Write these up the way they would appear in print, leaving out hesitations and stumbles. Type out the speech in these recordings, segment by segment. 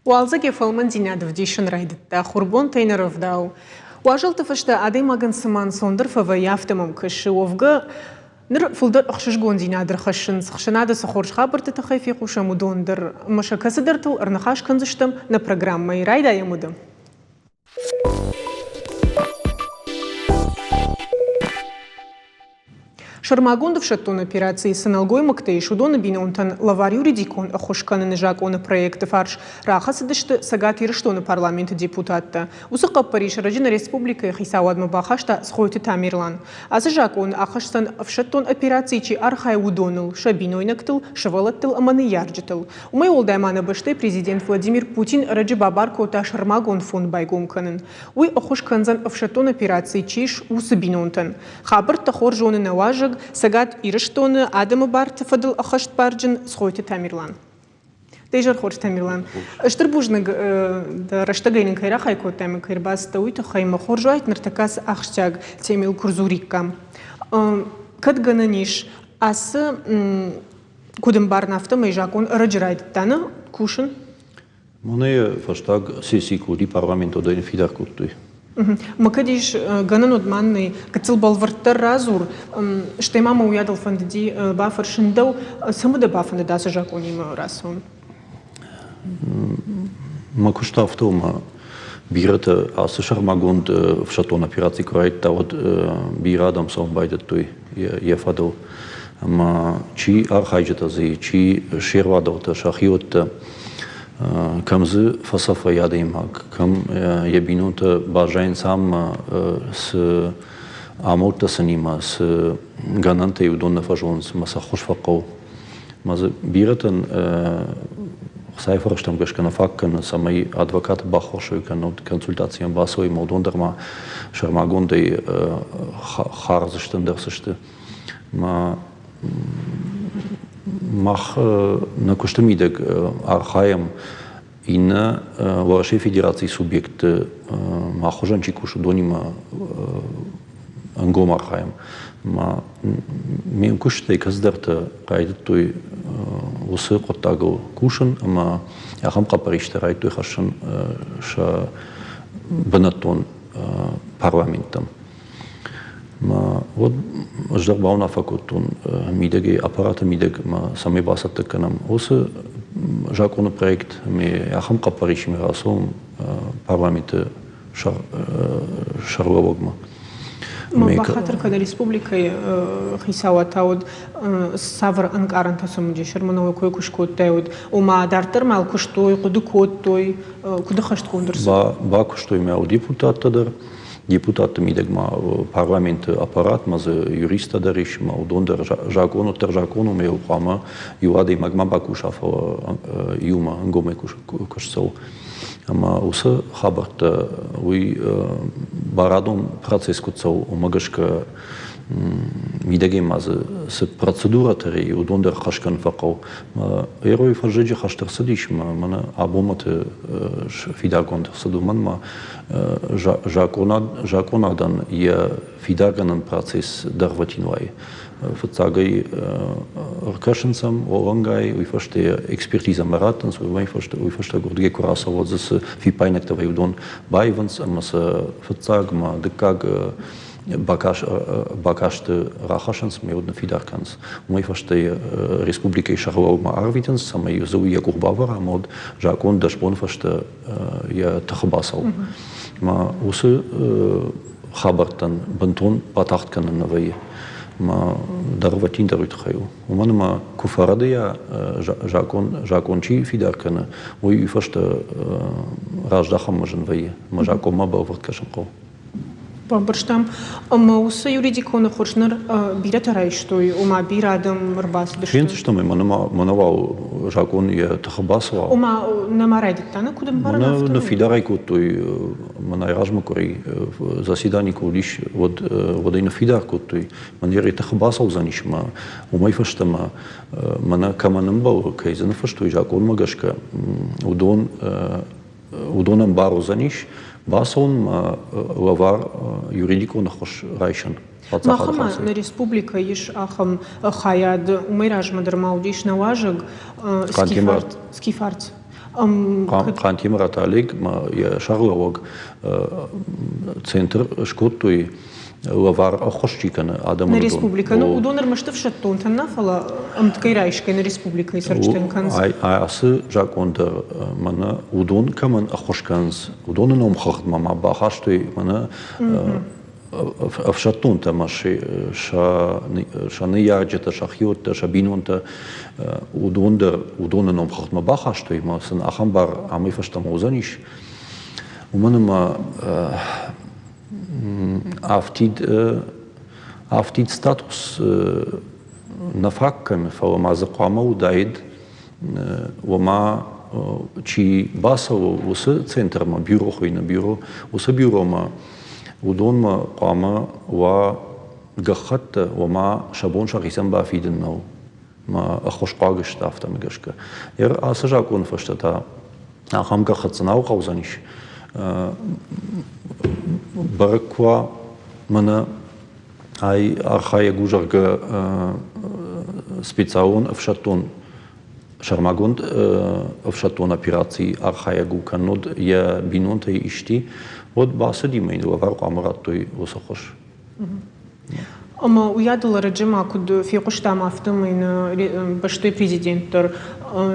Уалдзӕг йӕ фӕлмӕндзинад ӕвдисын райдыдта, хурбонтӕй нӕ рӕвдауы. Уазалты фӕстӕ адӕймагӕн цыма ӕнцондӕр фӕвӕййы, афтӕ мӕм кӕсы. Уӕвгӕ, ныр фылдӕр ӕхсызгондзинад ӕрхӕссынц, хсӕнады цы хорз хабӕртты тыххӕй фехъусӕм, уыдон дӕр. Ӕмӕ сӕ кӕцыдӕртыл ӕрныхас кӕндзыстӕм нӕ программӕйы. Райдайӕм уӕдӕ. Сӕрмагонд ӕфсӕддон операцийы цы нӕлгоймӕгтӕ ис, уыдоны бинонтӕн лӕвар юридикон ӕххуыс кӕныны закъоны проекты фарс рахӕцыдысты Цӕгат Ирыстоны парламенты депутаттӕ. Уыцы хъӕппӕрис ӕрӕджы нӕ республикӕйы хицауадмӕ бахаста Цгъойты Тамерлан. Ацы закъон ахӕсдзӕн ӕфсӕддон операцийы чи архайы, уыдоныл, сӕ бинойнӕгтыл, сывӕллӕттыл ӕмӕ ныййарджытыл. Уымӕй уӕлдай ма нӕ бӕстӕйы президент Владимир Путин ӕрӕджы бабар кодта сӕрмагонд фонд байгом кӕнын. Уый ӕххуыс кӕндзӕн ӕфсӕддон операцийы чи ис, уыцы бинонтӕн. Хабӕрттӕ хорз зоны нӕ уазӕг, Цӕгат Ирыстоны адӕмы барты фӕдыл ӕххӕстбарджын Цгъойты Тамерлан. Дӕ изӕр хорз, Тамерлан. Стыр бузныг дӕ рӕстӕгӕй нын кӕй рахай кодтай ӕмӕ кӕй ӕрбацыдтӕ, уый тыххӕй мӕ хорз уаид ныртӕккӕ ацы ахсджиаг темӕйыл куы рдзуриккам. Кӕд гӕнӕн ис, ацы куыд ӕмбарын, афтӕмӕй закъон ӕрӕджы райдыдта нӕ кусын? Мӕнӕ фӕстаг сесси куы уыди парламент, уӕд ӕй ныффидар кодтой. Ма кӕд ис гӕнӕн уӕд ма нын гыццыл бӕлвырддӕр радзур, стӕй ма мӕ уыйадыл фӕндыди бафӕрсын дӕу, цӕмӕ дӕ бафӕндыд ацы закъонимӕ рацӕуын? Мӕ куыст афтӕ у, мӕ бирӕтӕ ацы сӕрмагонд ӕфсӕддон операци куы райдыдта, уӕд бирӕ адӕм цӕуын байдыдтой йӕ фӕдыл. Ӕмӕ чи архайджытӕ дзы, чи се рвадӕлтӕ, сӕхиуӕттӕ, кӕм дзы фӕцӕф вӕййы адӕймаг, кӕм йӕ бинонтӕ баззайынц ам, цы амӕлттӕ сын имӕ, цы гӕнӕнтӕ уыдон нӕ фӕзонынц ӕмӕ сӕ ӕххуыс фӕхъӕуы. Ӕмӕ дзы бирӕтӕн Хуыцауы фӕрӕзтӕм гӕсгӕ нӕ фаг кӕны, цӕмӕй адвокаты баххуырсой кӕнӕ консультацийӕн бацӕуой ӕмӕ уыдон дӕр ма сӕрмагондӕй хардз сты, ӕндӕр цы сты. Ӕмӕ мах нӕ куысты мидӕг архайӕм иннӕ Уӕрӕсейы Федерацийы субъектты мах хуызӕн чи кусы, уыдонимӕ ӕнгом архайӕм. Ӕмӕ ме мкуыстытӕй кӕцыдӕртӕ райдыдтой уыцы хъуыддагыл кусын ӕмӕ ахӕм хъӕппӕристӕ райдыдтой хӕссын сӕ бынӕттон парламенттӕм. Уӕд ӕз дӕр бауынаффӕ кодтон мидӕгӕй, аппараты мидӕг ма цӕмӕй бацӕттӕ кӕнӕм уыцы закъоны проект ӕмӕ ахӕм хъӕппӕрисимӕ рацӕуӕм парламенты сӕргълӕууӕгмӕ. Бахатыр кӕны республикӕйы хицауад та уыд цавӕр ӕнкъарӕнтӕ сӕм уыдис, ӕрмӕст кой куы скодтай, уыд, ома дарддӕр ма куыстой, хъуыды кодтой, куыд ӕххӕстгонд ӕрцыд? Бакуыстой мӕ депутаттӕ дӕр. Депутатты мидӕг ма парламенты аппаратмӕ дзы юристтӕ дӕр ис, ӕмӕ уыдон дӕр закъон уӕддӕр закъон у, ӕмӕ хъуамӕ иу адӕймаг ма бакуса, фӕлӕ иумӕ ӕнгомӕй куыст цӕуы. Ӕмӕ уыцы хабӕрттӕ уый барадон процесс куыд цӕуы, уымӕ гӕсгӕ мидӕгӕй ма дзы цы процедурӕтӕ и, уыдон дӕр хӕс кӕнын фӕхъӕуы. Герой фӕззӕджы хӕст ӕрцыдис ӕмӕ мӕнӕ абонмӕты фидаргонд ӕрцыд, уымӕн ма закъонадӕн йӕ фидаргӕнӕн процесс дӕргъвӕтин уайы. Фыццагӕй ӕркӕсынц ӕм уӕлӕнгай, уый фӕстӕ экспертизӕмӕ раттынц, уый фӕстӕ, уый фӕстӕ гуырдыгӕй куы рацӕуа, дзы цы фиппаинӕгтӕ вӕййы, уыдон баивынц ӕмӕ сӕ фыццаг ӕмӕ дыккаг бакасты рахӕссынц ӕмӕ уыдон фидар кӕнынц. Уымӕй фӕстӕ республикӕйы сӕргълӕууӕгмӕ арвитынц, цӕмӕй дзы уый йӕ къух бавӕра ӕмӕ уӕд закъон 10 боны фӕстӕ йӕ тыхы бацӕуы. Ӕмӕ уыцы хабӕрттӕн бынтон батагъд кӕнын нӕ вӕййы. Ӕмӕ дӕргъвӕтин дӕр уый тыххӕй у. Уымӕн ӕмӕ куы фӕрӕдыйа закъон, закъон чи фидар кӕны, уый фӕстӕ раздахӕнмӕ зын вӕййы. Ӕмӕ закъонмӕ бӕлвырд кӕсын хъӕуы. Бамбӕрстам. Ӕмӕ уыцы юридикон ӕххуыс ныр бирӕтӕ райстой, ома бирӕ адӕм ӕрбацыдысты. Фендзыстӕм ӕй, мӕнӕ уал закъон йӕ тыхы бацӕуа. Ома нӕма райдыдта, нӕ куыд ӕмбарын афтӕ? Ныффидар ӕй кодтой, мӕнӕ размӕ къуыри заседани куы уыдис, уӕд, уӕд ӕй ныффидар кодтой. Мӕн йӕ тыхы бацӕудзӕнис ӕмӕ уымӕй фӕстӕмӕ мӕнӕ кӕмӕн ӕмбӕлы, кӕй дзы ныффыстой закъонмӕ гӕсгӕ, уыдон уыдонӕн бар уыдзӕнис бацӕуынмӕ лӕвар юридикон ӕххуыс райсын. Махӕн нӕ республикӕйы ис ахӕм хайад, уымӕй размӕ дӕр ма уыдис нӕ уазӕг Скифарц. Хъантемыраты Олег ма йӕ сӕргълӕууӕг центр скодтой лӕвар ӕххуыс чи кӕны адӕмӕн. Нӕ республикӕ, ну уыдон ӕрмӕст ӕфсӕддонтӕн нӕ, фӕлӕ ӕмткӕй райсгӕ нӕ республикӕйы цӕрджытӕн кӕнынц. Ацы закъон дӕр мӕнӕ уыдон кӕмӕн ӕххуыс кӕнынц, уыдоны номхыгъдмӕ ма бахастой мӕнӕ ӕфсӕддонтӕ ӕмӕ сӕ ныййарджытӕ, сӕ хиуӕттӕ, сӕ бинонтӕ, уыдон дӕр уыдоны номхыгъдмӕ бахастой ӕмӕ сын ахӕм бар амӕй фӕстӕмӕ уыдзӕнис. Уымӕн ӕмӕ афтид, афтид статус нӕ фаг кӕны, фӕлӕ ма дзы хъуамӕ уыдаид, ома чи бацӕуы уыцы центрмӕ, бюро хуыйны бюро, уыцы бюромӕ уыдонмӕ хъуамӕ уа гӕххӕттӕ, ома сӕ бон сӕхицӕн бафидын нӕу. Ма ӕххуысхъуаг сты афтӕмӕ гӕсгӕ. Ацы закъоны фӕстӕ та ахӕм гӕххӕтт сын нал хъӕудзӕнис. Бӕрӕг куы уа, мӕнӕ ай архайӕг у, зӕгъгӕ, специалон ӕфсӕддон сӕрмагонд ӕфсӕддон операцийы архайӕг у, кӕннод йӕ бинонтӕй исти, уӕд бацыди ӕмӕ йын лӕвар хъуамӕ радтой уыцы хуыз. Ӕмӕ уыйадыл ӕрӕджы ма куыд фехъуыстам, афтӕмӕй нӕ бӕстӕйы президент дӕр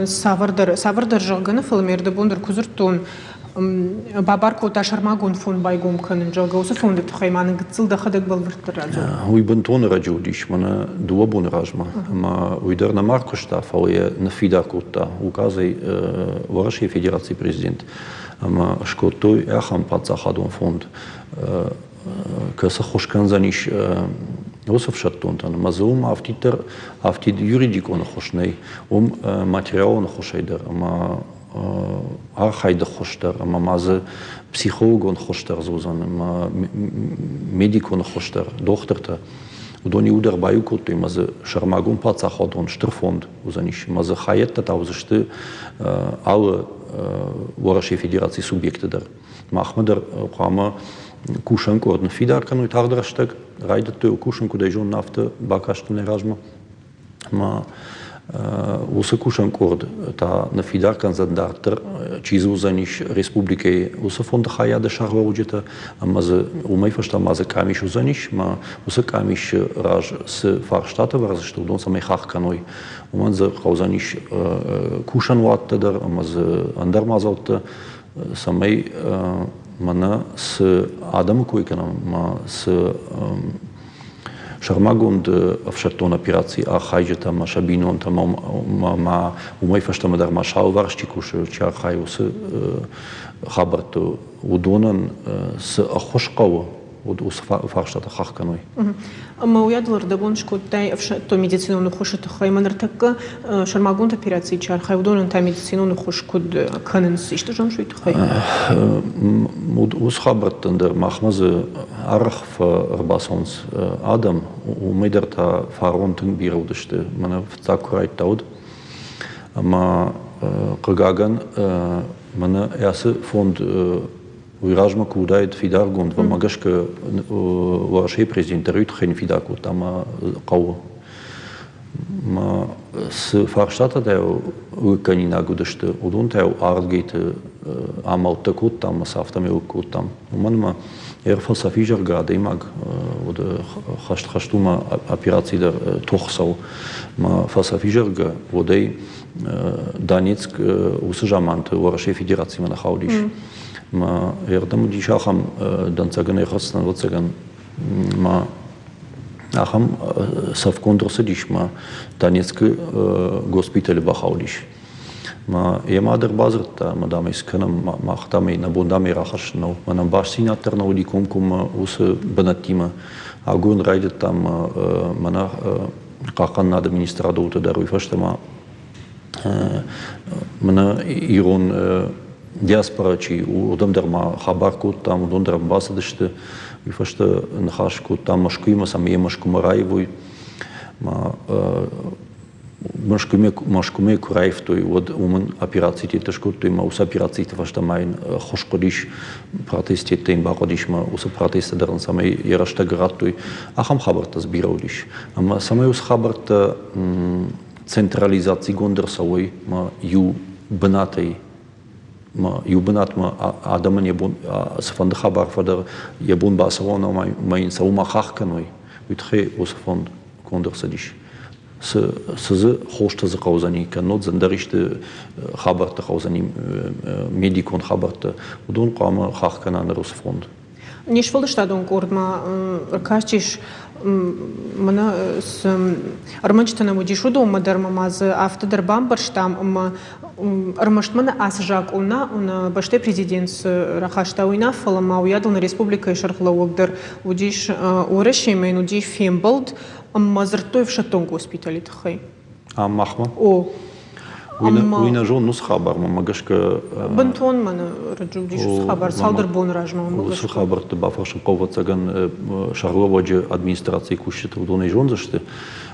цавӕрдӕр, цавӕрдӕр зӕгъгӕ нӕ, фӕлӕ ме рдӕбон дӕр куы дзырдтон, бабар кодта сӕрмагонд фонд байгом кӕнын, зӕгъгӕ, уыцы фонды тыххӕй ма нын гыццыл дӕхӕдӕг бӕлвырддӕр радзур. Уый бынтон ӕрӕджы уыдис, мӕнӕ дыууӕ боны размӕ. Ӕмӕ уый дӕр нӕма ӕркуыста, фӕлӕ йӕ ныффидар кодта указӕй Уӕрӕсейы Федерацийы президент. Ӕмӕ скодтой ахӕм паддзахадон фонд, кӕцы ххуыс кӕндзӕнис уыцы ӕфсӕддонтӕн. Ӕмӕ дзы уым афтиддӕр афтид юридикон ӕххуыс нӕй, уым материалон ӕххуысӕй дӕр ӕмӕ архайды ххуыс дӕр ӕмӕ ма дзы психологон ххуыс дӕр дзы уыдзӕн ӕмӕ медикон ӕххуыс дӕр, дохтыртӕ. Уыдон иудӕр баиу кодтой ӕмӕ дзы сӕрмагонд паддзахадон стыр фонд уыдзӕнис ӕмӕ дзы хайӕдтӕ та уыдзысты алы Уӕрӕсейы Федерацийы субъекты дӕр. Махмӕ дӕр хъуамӕ кусӕн къорд ныффидар кӕной тагъд рӕстӕг. Райдыдтой кусын, куыд ӕй зонын, афтӕ бакастӕн размӕ. Ӕмӕ уыцы кусӕн къорд та ныффидар кӕндзӕн дарддӕр, чи дзы уыдзӕнис республикӕйы уыцы фонды хайады сӕргълӕуджытӕ, ӕмӕ дзы уымӕй фӕстӕмӕ дзы къамис уыдзӕнис, ӕмӕ уыцы къамисы раз цы фарстатӕ ӕвӕрдзысты, уыдон цӕмӕй хахх кӕной, уымӕн дзы хъӕудзӕнис кусӕн уаттӕ дӕр ӕмӕ дзы ӕндӕр мадзӕлттӕ, цӕмӕй мӕнӕ цы адӕмы кой кӕнӕм, ӕмӕ цы сӕрмагонд ӕфсӕддон операцийы архайджытӕ ӕмӕ сӕ бинонтӕ ӕмӕ уымӕй фӕстӕмӕ дӕр ма сӕ алыварс чи кусы, чи архайы, уыцы хабӕртты уыдонӕн цы ӕххуыс хъӕуы, уыцы фарстатӕ хахх кӕной. Ӕмӕ уыйадыл ӕрдӕбон скодтай ӕфсӕддон медицинон ӕххуысы тыххӕй. Ӕмӕ ныртӕккӕ сӕрмагонд операцийы чи архайы, уыдонӕн та медицинон ӕххуыс куыд кӕнынц? Исты зоныс уый тыххӕй? Уыцы хабӕрттӕн дӕр махмӕ дзы арӕх ӕрбацӕуынц адӕм. Уымӕй дӕр та фарон тынг бирӕ уыдысты. Мӕнӕ фыццаг куы райдта уыд. Ӕмӕ хъыгагӕн, мӕнӕ ацы фонд уый размӕ куы уыдаид фидаргонд, уымӕ гӕсгӕ Уӕрӕсейы президент дӕр уый тыххӕй ныффидар кодта ӕмӕ хъӕуы. Ма цы фарстатӕ дӕ лыггӕнинаг уыдысты, уыдон та ардгейты амӕлттӕ кодтам ӕмӕ сӕ афтӕмӕй лыг кодтам. Уымӕн ӕмӕ ӕрфӕлсӕфи зӕгъгӕ адӕймаг уыд хӕст хӕст уымӕ операци дӕр тох цӕуы. Ма фӕлсӕфи зӕгъгӕ, уӕдӕй Донецк уыцы заманты Уӕрӕсейы Федерацимӕ нӕ хаудис. Ма ӕрдӕм уыдис ахӕм дӕнцӕгӕн ӕрхӕццӕн, ӕвӕццӕгӕн, ма ахӕм цӕфгонд ӕрцыдис ма Донецкы госпиталы бахаудис. Ма йӕ мад ӕрбадзырдта, ӕмӕ дам ӕй скӕнӕм, мах дам ӕй нӕ бон дам ӕй рахӕссын нӕу. Мӕнӕн бастдзинад дӕр нӕ уыди комкоммӕ уыцы бынӕттимӕ. Агурын райдыдтам мӕнӕ хъахъхъӕнынады министрады уылты дӕр уый фӕстӕ ма мӕнӕ ирон диаспора чи у, уырдӕм дӕр ма хабар кодтам, уыдон дӕр бацыдысты. Уый фӕстӕ ныхас кодтам Мӕскуыимӕ, цӕмӕй йӕ Мӕскуымӕ раивой. Ма Мӕскуымӕ, Мӕскуымӕ куы раивтой, уӕд уымӕн операцитӕ скодтой, ӕмӕ уыцы операциты фӕстӕ ма йын ӕххуыс хъуыдис, протезтӕ йын бахъуыдис, ӕмӕ уыцы протезтӕ дӕр ын цӕмӕй йӕ рӕстӕг радтой, ахӕм хабӕрттӕ дзы бирӕ уыдис. Ӕмӕ цӕмӕй уыцы хабӕрттӕ централизацигонд ӕрцӕуой ӕмӕ иу бынатӕй. Иу бынатмӕ адӕмӕн йӕ бон цыфӕнды хабар фӕдӕр йӕ бон бацӕуа ӕмӕ йын сӕ уымӕ хахх кӕной, уый тыххӕй уыцы фонд конд ӕрцыдис. Цы дзы хостӕ дзы хъӕудзӕни, кӕннод дзы ӕндӕр исты хабӕрттӕ хъӕудзӕни, медикон хабӕрттӕ, уыдон хъуамӕ хахх кӕна ныр уыцы фонд. Не сфӕлдыстадон къордмӕ ӕркастис, мӕнӕ цы ӕрмӕджытӕ нӕм уыдис, уыдонмӕ дӕр ӕмӕ ма дзы афтӕ дӕр бамбӕрстам, ӕмӕ ӕрмӕст мӕнӕ ацы закъон нӕ, нӕ бӕстӕйы президент цы рахаста, уый нӕ, фӕлӕ ма уыйадыл нӕ республикӕйы сӕргълӕууӕг дӕр уыдис Уӕрӕсемӕ, йын уыди фембӕлд ӕмӕ дзырдтой ӕфсӕддон госпиталы тыххӕй. Ам махмӕ? О. Уый нӕ зонын уыцы хабармӕ, мӕ гӕсгӕ. Бынтон мӕн раджы уыдис уыцы хабар, цалдӕр боны размӕ мӕ гӕсгӕ. Уыцы хабӕртты бафӕрсын хъӕуы, ӕвӕццӕгӕн, сӕргълӕууӕджы администрацийы кусджыты уыдонӕй зондзысты.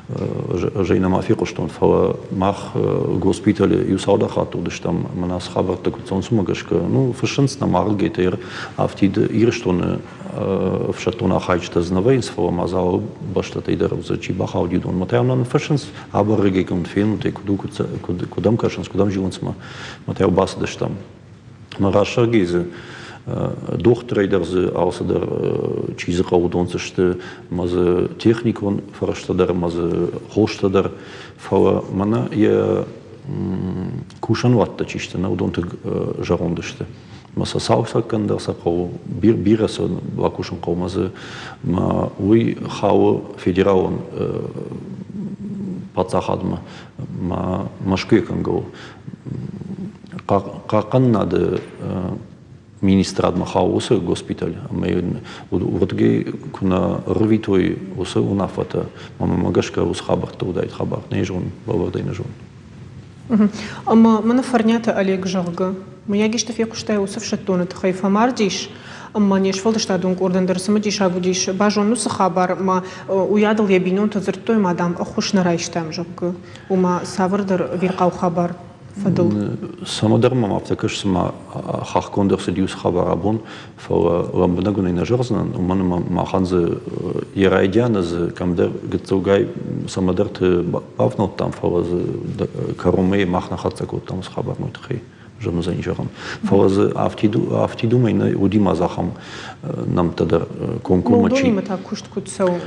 Ӕз ӕй нӕма фехъуыстон, фӕлӕ мах госпиталы иу цалдӕр хатты уыдыстӕм, мӕнӕ ацы хабӕрттӕ куыд цӕуынц, уымӕ гӕсгӕ. Ну, фыссынц нӕм ардыгӕй афтид Ирыстоны ӕфсӕддон архайджытӕ дзы нӕ вӕййынц, фӕлӕ ма дзы алы бӕстӕтӕй дӕр дзы чи бахауди, уыдонмӕ та нӕ ныффыссынц, абӕрӕгӕй кӕм фенут, куыд у, куыд ӕм кӕсынц, куыд ӕм зилынц мӕ та бацыдыстӕм. Мӕ расӕргӕй дзы дохтырӕй дӕр дзы алцыдӕр чи дзы хъӕуы, уыдон дзы сты, ӕмӕ дзы техникон фӕрӕзтӕ дӕр ӕмӕ дзы хостӕ дӕр. Фӕлӕ мӕнӕ йӕ кусӕнуӕттӕ чи сты, нӕ уыдон тынг зӕронд сты. Мӕ сӕ цалцӕггӕн дӕр сӕ хъӕуы, бирӕ сӕ бакусын хъӕуы, мӕ дзы мӕ уый хауы федералон паддзахадмӕ, мӕ Мӕскуыйы кӕнгӕ у. Хъахъхъӕнынады министрадмӕ хауы уыцы госпиталь, ӕмӕ йын уырдыгӕй куы нӕ рвитой уыцы уынаффӕтӕ, мӕнмӕ гӕсгӕ уыцы хабӕрттӕ уыдаид хабар, нӕ зонын, бӕлвырдӕй нӕ зонын. Ӕмӕ мӕнӕ Фӕрниаты Олег, зӕгъгӕ, мыййаг исты фехъуыстай уыцы ӕфсӕддоны тыххӕй фӕмардис, ӕмӕ не сфӕлдыстадон къордӕн дӕр цымыдисаг уыдис базонын уыцы хабар, ӕмӕ уыйадыл йӕ бинонтӕ дзырдтой, ӕмӕ, дам, ӕххуыс нӕ райстам, зӕгъгӕ, уымӕ цавӕрдӕр ӕвирхъау хабар фӕдыл. Цӕмӕдӕр мӕм афтӕ кӕсы, цыма хаххгонд ӕрцыди уыцы хабар абон, фӕлӕ лӕмбынӕг ӕй нӕ зӕгъдзынӕн, уымӕн ӕмӕ махӕн дзы йӕ райдианы дзы кӕмдӕр гыццылгай цӕмӕдӕрты бавнӕлдтам, фӕлӕ дзы кӕронмӕ мах нӕ хӕццӕ кодтам уыцы хабармӕ тыххӕй зын уыдзӕни зӕгъын. Фӕлӕ дзы афтид уымӕй нӕ уыди ма дзы ахӕм нӕмттӕ дӕр комкоммӕ чи. Уыдонимӕ та куыст куыд цӕуы?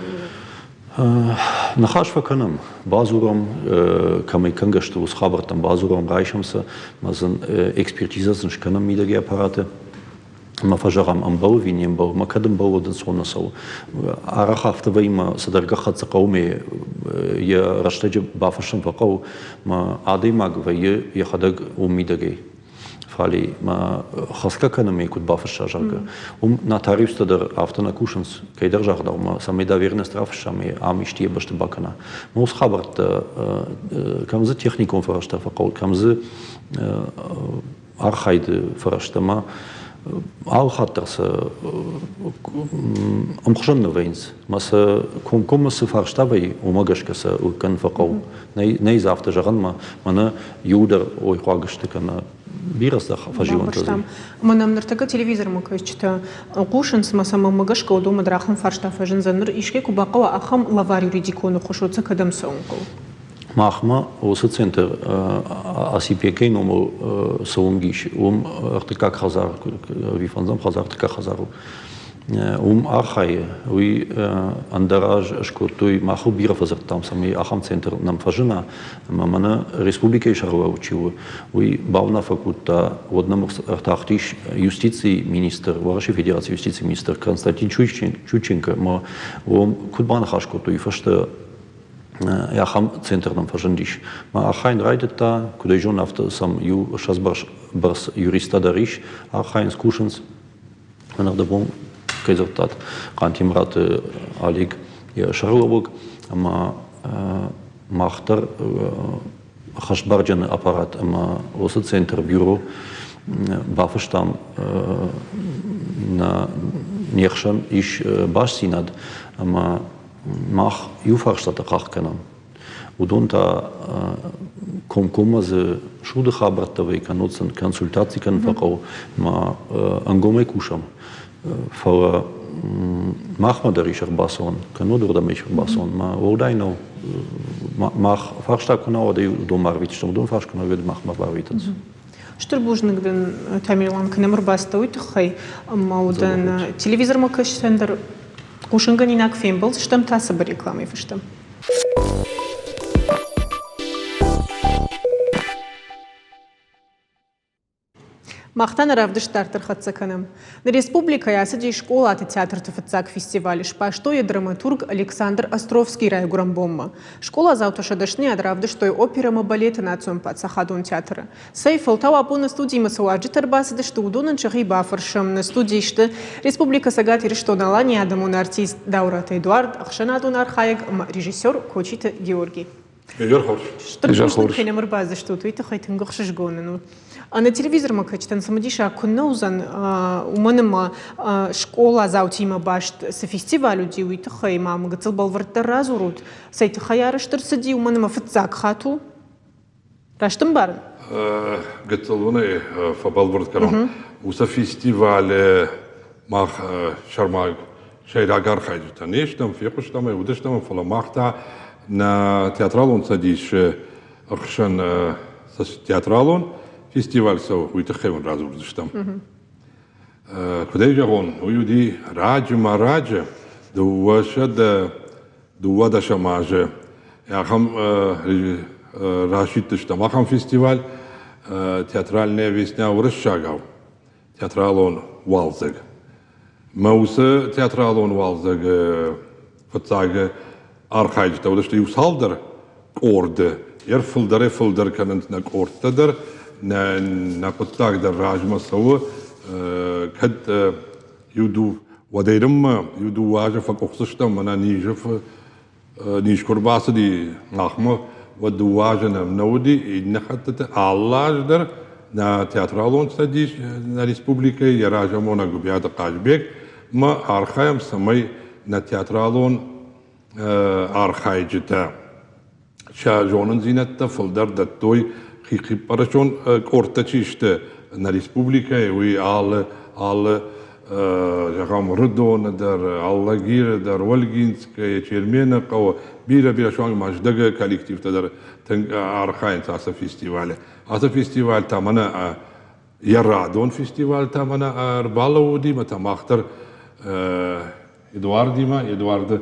Ныхас фӕкӕнӕм, бадзурӕм, кӕмӕй кӕнгӕ сты, уыцы хабӕрттӕм бадзурӕм, райсӕм сӕ, ӕмӕ сын экспертизӕ сын скӕнӕм мидӕгӕй аппараты. Ӕмӕ фӕзӕгъӕм, ӕмбӕлы ӕви не мбӕлы, ӕмӕ кӕд ӕмбӕлы, уӕд ӕнцон нӕ цӕуы. Арӕх афтӕ вӕййы, ӕмӕ цыдӕр гӕххӕтт дзы хъӕуы ӕмӕ йӕ рӕстӕджы бафыссын фӕхъӕуы, ӕмӕ адӕймаг вӕййы йӕхӕдӕг уым мидӕгӕй. Фӕлӕ ма хӕсгӕ кӕнынмӕ куыд бафысса, зӕгъгӕ, уым нотариустӕ дӕр афтӕ нӕ кусынц, кӕйдӕр загъдау ма, цӕмӕй доверенность рафысса ӕмӕ ам исты йӕ бӕсты бакӕна. Уыцы хабӕрттӕ кӕм дзы техникон фӕрӕзтӕ фӕхъӕуы, кӕм дзы архайды фӕрӕзтӕ ма алы хатт дӕр сӕ ӕмхуызон нӕ вӕййынц. Ӕмӕ сӕ комкоммӕ цы фарста вӕййы, уымӕ гӕсгӕ сӕ лыг фӕхъӕуы. Нӕй дзы афтӕ зӕгъӕн, мӕнӕ иу дӕр ой хъуаг сты кӕнӕ бирӕ сӕ фӕзилӕнтӕ дзы. Ӕмӕ нӕм ныртӕккӕ телевизормӕ кӕсджытӕ хъусынц, ӕмӕ сӕм мӕнмӕ гӕсгӕ уыдонмӕ дӕр ахӕм фарста фӕзындзӕн. Ныр искӕй куы бахъӕуа ахӕм лӕвар юридикон ӕххуыс, уӕд сӕ кӕдӕм цӕуын хъӕуы? Махмӕ уыцы центр Осипекӕйы номыл цы уынг ис, уым ӕртыккаг хӕдзар, ӕви фӕндзӕм хӕдзар, ӕртыккаг хӕдзар у. Уым архайы, уый ӕндӕр аз скодтой, махыл бирӕ фӕдзырдтам, цӕмӕй ахӕм центр нӕм фӕзына. Ӕмӕ мӕнӕ республикӕйы сӕргълӕууӕг чи у, уый бауынаффӕ кодта, уӕд нӕм ӕртахтис юстицийы министр, Уӕрӕсейы Федерацийы юстицийы министр Константин Чученко ӕмӕ уым куыд баныхас кодтой, уый фӕстӕ ахӕм центр нӕм фӕзындис. Мӕ архайын райдыдта, куыд ӕй зонын, афтӕ сӕм иу ссӕдз бӕрц юристтӕ дӕр ис, архайынц, кусынц. Мӕнӕрдӕбон кӕй дзырдтат, Хъантемыраты Олег йӕ сӕргълӕууӕг ӕмӕ мах дӕр хӕстбарджыны аппарат ӕмӕ уыцы центр бюро бафыстам не хсӕн ис бастдзинад ӕмӕ мах иу фарстатӕ хъахъхъӕнӕм. Уыдон та комкоммӕ дзы суды хабӕрттӕ вӕййы, кӕннод сын консультаци кӕнын фӕхъӕуы ӕмӕ ӕнгомӕй кусӕм. Фӕлӕ махмӕ дӕр ис ӕрбацӕуӕн, кӕннод уырдӕм ис ӕрбацӕуӕн. Мӕ уӕлдай нӕу. Мах фарста куы нӕ уӕд уыдон ма арвитдзыстӕм, уыдон фарст куы нӕ уӕд махмӕ барвитынц. Стыр бузныг дын, Тамерлан, кӕй нӕм ӕрбацыдтӕ, уый тыххӕй. Ӕмӕ уыдӕн телевизормӕ кӕсджытӕн дӕр хъусынгӕнинаг фембӕлдзыстӕм та цыбыр рекламӕйы фӕстӕ. Мах та нӕ равдыст дарддӕр хӕццӕ кӕнӕм. Нӕ республикӕйы ацыди скъолаты театрты фыццаг фестиваль сбастой йӕ драматург Александр Островский райгуырӕн бонмӕ. Скъоладзаутӕ сӕ дӕсныйад равдыстой оперӕ ӕмӕ балеты национ паддзахадон театры. Цӕй, фӕлтау абон нӕ студимӕ цы уазджытӕ ӕрбацыдысты, уыдонӕн сӕхи бафӕрсӕм. Нӕ студийы сты Республикӕ Цӕгат Ирыстон-Аланийы адӕмон артист Даураты Эдуард, ӕхсӕнадон архайӕг ӕмӕ режиссер Кочиты Георгий. Изӕр хорз. Стыр бузныг, кӕй нӕм ӕрбацыдыстут, уый тыххӕй тынг ӕхсызгон нын у. Ӕнӕ телевизормӕ кӕсджытӕн цымыдисаг куыннӕ уыдзӕн, уымӕн ӕмӕ скъоладзаутимӕ баст цы фестиваль уыди, уый тыххӕй ма мын гыццыл бӕлвырддӕр радзурут, цӕй тыххӕй арӕзт ӕрцыди, уымӕн ӕмӕ фыццаг хатт у. Раст ӕмбарын? Гыццылонӕй фӕбӕлвырд кӕнон. Уыцы фестивалы мах сӕрмаг сӕйраг архайджытӕ не стӕм, фехъуыстам ӕй, уыдыстӕм, фӕлӕ мах та нӕ театралон цӕдисы ӕхсӕн цы театралон фестиваль цӕуы, уый тыххӕй уын радзурдзыстӕм. Куыдӕй зӕгъон, уый уыди раджы ма раджы, 212 азы ахӕм расидтыстӕм ахӕм фестиваль «Театральная весна» уырыссагау, театралон уалдзӕг. Мӕ уыцы театралон уалдзӕг фыццаг архайджытӕ уыдысты иу цалдӕр къорды. Йӕ фылдӕрӕй-фылдӕр кӕнынц нӕ къордтӕ дӕр, нӕ, нӕ хъуыддаг дӕр размӕ цӕуы. Кӕд иу ду уӕдӕй рынмӕ иу дыууӕ азы фӕкъуыхдзыстӕм, мӕнӕ низы низ куы рбацыди махмӕ, уӕд дыууӕ азы нӕм нӕ уыди, иннӕ хӕттыты алы аз дӕр нӕ театралон цӕдис нӕ республикӕйы йӕ разамонӕг Гуыбиаты Хъазбег мӕ архайӕм, цӕмӕй нӕ театралон архайджытӕ сӕ зонындзинӕдтӕ фылдӕр дӕттой хихъиппӕрӕсон къордтӕ чи сты нӕ республикӕйы, уый алы алы зӕгъӕм, Рыдоны дӕр, Алагиры дӕр, Ольгинскӕйы, Чермены хъӕуы бирӕ-бирӕ суанг Мӕздӕгы коллективтӕ дӕр тынг архайынц ацы фестивалы. Ацы фестиваль та мӕнӕ йӕ радон фестиваль та мӕнӕ ӕрбалӕууыди, мӕ та мах дӕр Эдуардимӕ, Эдуарды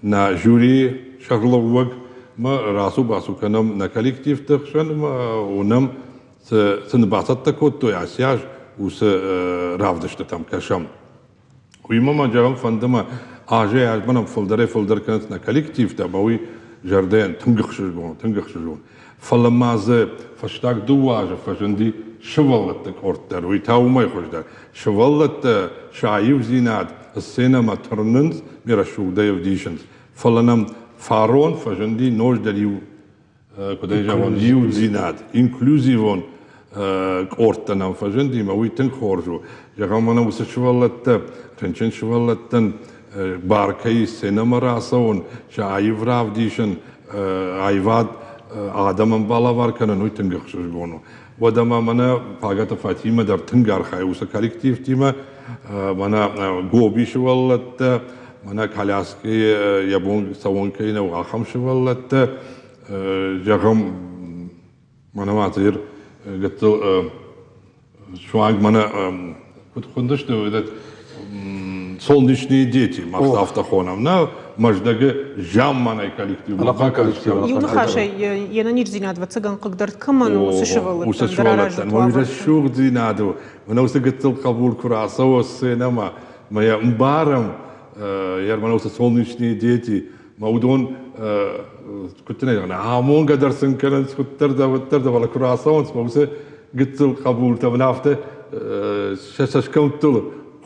нӕ жюрийы сӕргълӕууӕг мӕ рацу-бацу кӕнӕм нӕ коллективты хсӕн, уынӕм цы сын бацӕттӕ кодтой ацы аз, уыцы равдыстытӕм кӕсӕм. Уыимӕ ма зӕгъын фӕнды мӕ азӕй-азмӕ нӕм фылдӕрӕй-фылдӕр кӕнынц нӕ коллективтӕ, ӕмӕ уый зӕрдӕйӕн тынг ӕхсызгон, тынг ӕхсызгон. Фӕлӕ ма дзы фӕстаг дыууӕ азы фӕзынди сывӕллӕтты къорд дӕр, уый та уымӕй хуыздӕр. Сывӕллӕттӕ сӕ аивдзинад сценӕмӕ тырнынц, ме рӕсугъдӕй ӕвдисынц. Фӕлӕ нӕм фарон фӕзынди ноджыдӕр иу куыд ӕй зӕгъон, иудзинад, инклюзивон къордтӕ нӕм фӕзынди, ӕмӕ уый тынг хорз у. Зӕгъӕм, мӕнӕ уыцы сывӕллӕттӕ, рынчын сывӕллӕттӕн бар кӕй сценӕмӕ рацӕуын, сӕ аив равдисын, аивад адӕмӕн балӕвар кӕнын, уый тынг ӕхсызгон у. Уӕдӕ ма мӕнӕ Пагӕты Фатимӕ дӕр тынг архайы уыцы коллективтимӕ, мӕнӕ Гоби сывӕллӕттӕ, мӕнӕ коляскӕйы йӕ бон цӕуын кӕй нӕу, ахӕм сывӕллӕттӕ, зӕгъӕм, мӕнӕ ма цӕйр гыццыл суанг мӕнӕ куыд хуындысты, этот солнечные дети, мах афтӕ хонӕм, нӕ Мӕздӕгы замманай коллектив. Иу ныхасӕй, йе нӕниздзинад ӕвӕццӕгӕн хъыгдард кӕмӕн у, уыцы сывӕллӕттӕн дӕр аразут Уый рӕсугъддзинад у. Мӕнӕ уыцы гыццыл хъӕбул куы рацӕуа сценӕмӕ, мӕ йӕ ӕмбарӕм, йӕ мӕнӕ уыцы солнечные дети, мӕ уыдон куыд дын ӕй амонгӕ дӕр сын кӕнынц, куыддӕр дӕ, уӕддӕр дӕ, фӕлӕ куы рацӕуынц, мӕ уыцы гыццыл хъӕбултӕ мын афтӕ сӕ цӕсгӕмттыл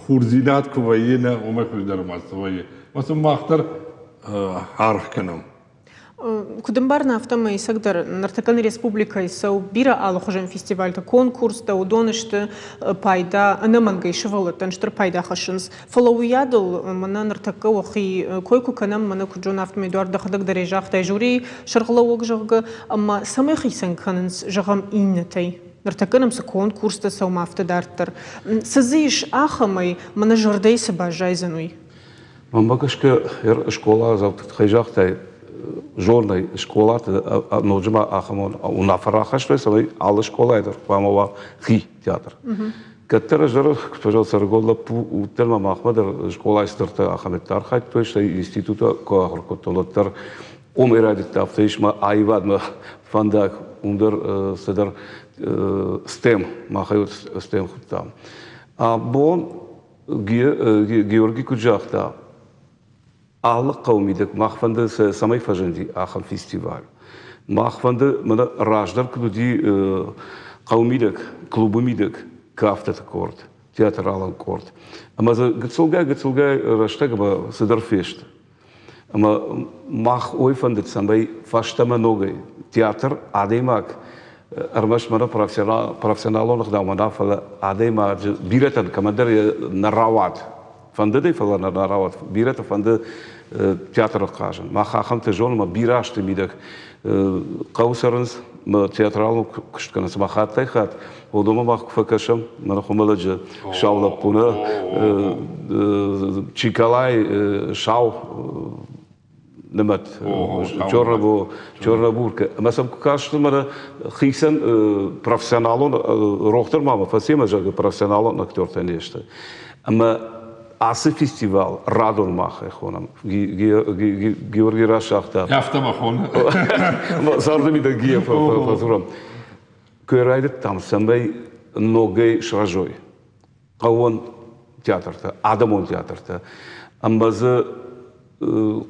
хурдзинад куы вӕййы, нӕ, уымӕй хуыздӕр ма цы вӕййы. Мӕ сын мах дӕр аргъ кӕнӕм. Куыд ӕмбарын, афтӕмӕй ӕцӕгдӕр ныртӕккӕ нӕ республикӕйы цӕуы бирӕ алыхуызон фестивальтӕ, конкурстӕ, уыдон сты пайда, ӕнӕмӕнгӕй сывӕллӕттӕн стыр пайда хӕссынц. Фӕлӕ уыйадыл мӕнӕ ныртӕккӕ уӕхи кой куы кӕнӕм, мӕнӕ куыд зон, афтӕмӕй Эдуард дӕхӕдӕг дӕр ӕй загътай жюрийы сӕргълӕууӕг, зӕгъгӕ, ӕмӕ цӕмӕй хицӕн кӕнынц, зӕгъӕм, иннӕтӕй? Ныртӕккӕ нӕм цы конкурстӕ цӕуы, афтӕ дарддӕр. Цы дзы ис ахӕмӕй, мӕнӕ зӕрдӕйы цы баззайдзӕн, уый? Мӕнмӕ гӕсгӕ скъоладзауты тыххӕй загътай, зонай скъолаты ноджы ма ахӕм уынаффӕ рахастой, цӕмӕй алы скъолайы дӕр хъуамӕ уа хи театр. Кӕддӕр ӕз дӕр, пожалуйста, ӕрыгон лӕппу уыдтӕн ӕмӕ махмӕ дӕр скъолайы цыдӕртӕ ахӕмӕтты архайдтой, стӕй институты куы ахуыр кодтон, уӕддӕр уымӕй райдыдта, афтӕ ис мӕ аивадмӕ фӕндаг, уым дӕр цыдӕр STEM, мах ӕй STEM хуыдтам. Абон Георги куыд загъта, алы хъӕуы мидӕг мах фӕнды, цӕмӕй фӕзынди ахӕм фестиваль. Мах фӕнды, мӕнӕ раздӕр куыд уыди хъӕуы мидӕг, клубы мидӕг кафтыты къорд, театралон къорд. Ӕмӕ дзы гыццылгай-гыццылгай рӕстӕг ӕмӕ цыдӕр фесты. Ӕмӕ мах уый фӕндыд, цӕмӕй фӕстӕмӕ ногӕй театр адӕймаг ӕрмӕст мӕнӕ профессионалон ӕгъдаумӕ нӕ, фӕлӕ адӕймаджы бирӕтӕн кӕмӕндӕр нӕ рауад фӕндыд ӕй, фӕлӕ нӕ рауад. Бирӕты фӕнды театры хъазын. Мах ахӕмтӕ зонӕм, бирӕ азты мидӕг хъӕуы цӕрынц, театралон куыст кӕнынц. Ӕмӕ хаттӕй-хатт уыдонмӕ мах куы фӕкӕсӕм, мӕнӕ Хуымӕллӕджы сау лӕппу нӕ, Чиколай сау нымӕт Чернобурка. Ӕмӕ сӕм куы кастӕн, мӕнӕ хицӕн профессионалон рох дӕр ма мӕ фӕци, ӕмӕ зӕгъы, профессионалон актертӕ не сты. Ӕмӕ ацы фестивал радон мах ӕй хонӕм. Георгий расагъта. Афтӕ мӕ хоны. Царды мидӕг Гия фӕдзурӕм. Куы райдыдтам, цӕмӕй ногӕй сырӕзой хъӕууон театртӕ, адӕмон театртӕ. Ӕмӕ дзы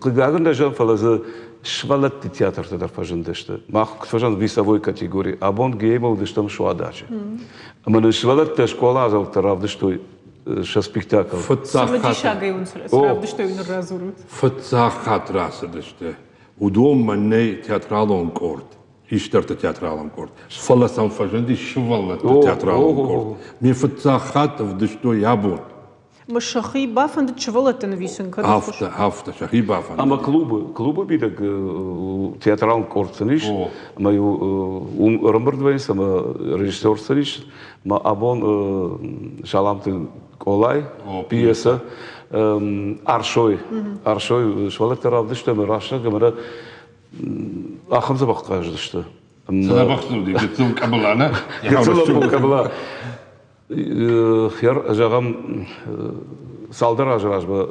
хъыгагӕн нӕ зӕгъын, фӕлӕ дзы сывӕллӕтты театртӕ дӕр фӕзындысты. Мах куыд фӕзӕгъынц весовой категори. Абон Геймӕ уыдыстӕм Суададжы. Ӕмӕ нын сывӕллӕттӕ скъоладзаутӕ равдыстой сӕ спектакль. Фыццаг Цымыдисагӕй уын цы равдыстой, ныр радзурут. Фыццаг хатт рацыдысты. Уыдонмӕ нӕй театралон къорд. Хистӕрты театралон къорд. Фӕлӕ сӕм фӕзынди сывӕллӕтты театралон къорд. Ме фыццаг хатт ӕвдыстой абон. Сӕхи бафӕндыд сывӕллӕтты нывисын кӕд? Афтӕ, афтӕ, сӕхи бафӕндыд. Ӕмӕ клубы, клубы мидӕг театралон къорд сын ис, ӕмӕ иу уым ӕрӕмбырд вӕййынц ӕмӕ режиссер сын ис. Мӕ абон Саламты Къолай пьесӕ Арсой, Арсой сывӕллӕттӕ равдыстой ӕмӕ рӕстӕг ӕмӕ ахӕм дзӕбӕх хъазыдысты. Дзӕбӕх уыди, гыццыл къӕбыла, нӕ? Гыццыл къӕбыла. Зӕгъӕм, цалдӕр азы размӕ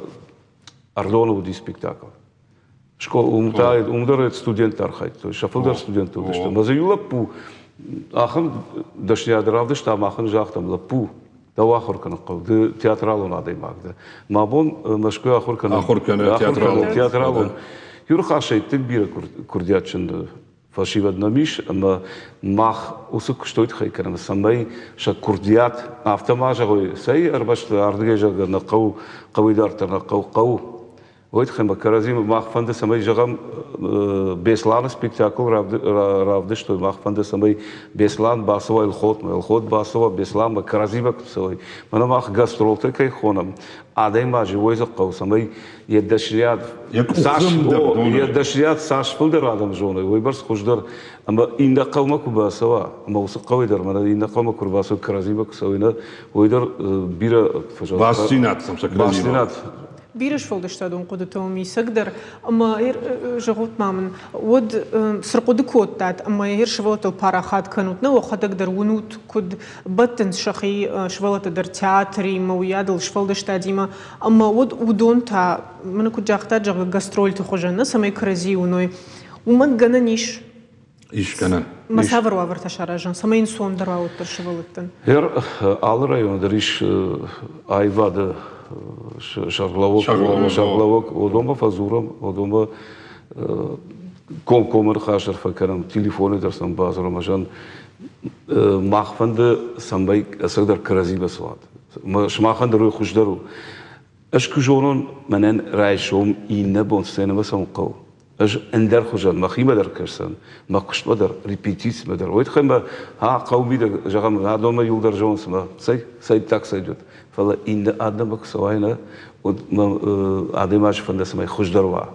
Ӕрдоны уыди спектакль. Уым та уым дӕр студенттӕ архайдтой, сӕ фылдӕр студенттӕ уыдысты. Ӕмӕ дзы иу лӕппу ахӕм дӕсныйад равдыста ӕмӕ ахӕм загътам, лӕппу, дӕу ахуыр кӕнын хъӕуы, ды театралон адӕймаг дӕ. Мӕ бон Мӕскуыйы ахуыр кӕнын. Ахуыр кӕны театралон. Театралон. Иу тынг бирӕ курдиатджын фӕсивӕд нӕм ис, ӕмӕ мах уыцы куыстой тыххӕй кӕнӕм, цӕмӕй сӕ курдиат афтӕ ма зӕгъой, цӕй ӕрмӕст ардыгӕй зӕгъгӕ нӕ хъӕуы, хъӕуӕй дарддӕр нӕ хъӕуы, хъӕуы. Уый тыххӕй мӕ кӕрӕдзимӕ мах фӕнды, цӕмӕй зӕгъӕм, Беслӕны спектакль равдыстой, мах фӕнды, цӕмӕй Беслӕн бацӕуа Елхотмӕ, Елхот бацӕуа Беслӕнмӕ, кӕрӕдзимӕ куы цӕуой. Мӕнӕ мах гастролтӕ кӕй хонӕм, адӕймаджы уой дзы хъӕуы, цӕмӕй йӕ дӕсныйад цас, йӕ дӕсныйад цас фылдӕр адӕм зоной, уыйбӕрц хуыздӕр. Ӕмӕ иннӕ хъӕумӕ куы бацӕуа, ӕмӕ уыцы хъӕуӕй дӕр мӕнӕ иннӕ хъӕумӕ куы ӕрбацӕуой, кӕрӕдзимӕ куы цӕуой, нӕ, уый дӕр бирӕ Бастдзинад сӕм сӕ кӕрӕдзимӕ. Бастдзинад. Бирӕ сфӕлдыстадон хъуыдытӕ уым исӕг дӕр. Ӕмӕ зӕгъут ма мын, уӕд цы рхъуыды кодтат ӕмӕ йӕ сывӕллӕттыл парахат кӕнут, нӕ уӕхӕдӕг дӕр уынут, куыд бӕттынц сӕхи сывӕллӕттӕ дӕр театримӕ, уыйадыл сфӕлдыстадимӕ, ӕмӕ уӕд уыдон та, мӕнӕ куыд загътат, зӕгъгӕ, гастрольты хуызӕн, нӕ, цӕмӕй кӕрӕдзийы уыной, уымӕн гӕнӕн ис? Ис гӕнӕн. Ма цавӕр уавӕртӕ саразӕн, цӕмӕй ӕнцондӕр уа уӕддӕр сывӕллӕттӕн? Алы районы дӕр ис аивады сӕргълӕууӕг, сӕргълӕууӕг. Уыдонмӕ фӕдзурӕм, уыдонмӕ комкоммӕ ныхас дӕр фӕкӕнӕм, телефоны дӕр сӕм бадзурӕм. Ӕз мах фӕнды, цӕмӕй ӕцӕгдӕр кӕрӕдзимӕ цӕуат. Сымахӕн дӕр уый хуыздӕр у. Ӕз куы зонон, мӕнӕн райсом иннӕ бон сценӕмӕ цӕуын хъӕуы. Ӕз ӕндӕр хуызӕн мӕхимӕ дӕр кӕсдзӕн, мӕ куыстмӕ дӕр, репетицимӕ дӕр. Уый тыххӕй мӕ хъӕуы мидӕг, зӕгъӕм, адонмӕ иуылдӕр зонынц мӕ, цӕй, цӕй так сойдет. Фӕлӕ иннӕ адӕммӕ куы цӕуай, нӕ, уӕд мӕ адӕймаджы фӕнды, цӕмӕй хуыздӕр уа.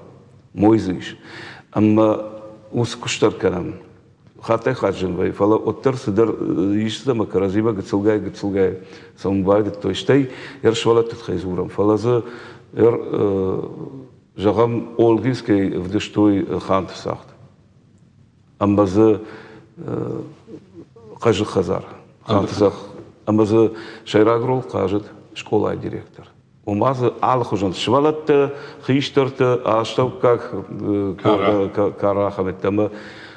Мой дзы ис. Ӕмӕ уыцы куыст дӕр кӕнӕм. Хаттӕй-хатт зын вӕййы, фӕлӕ уӕддӕр цыдӕр ис ӕмӕ кӕрӕдзимӕ гыццылгай-гыццылгай цӕуын байдыдтой. Стӕй ӕр сывӕллӕтты тыххӕй дзурӕм, фӕлӕ дзы ӕр Зӕгъӕм, Олгинскӕй ӕвдыстой Ханты цагъд. Ӕмӕ дзы хъӕзы хӕдзар, Ханты зӕхх. Ӕмӕ дзы сӕйраг роль хъазыд скъолайы директор. Ома дзы алыхуызон сывӕллӕттӕ, хистӕртӕ, астӕуккаг кары ахӕмӕттӕ ӕмӕ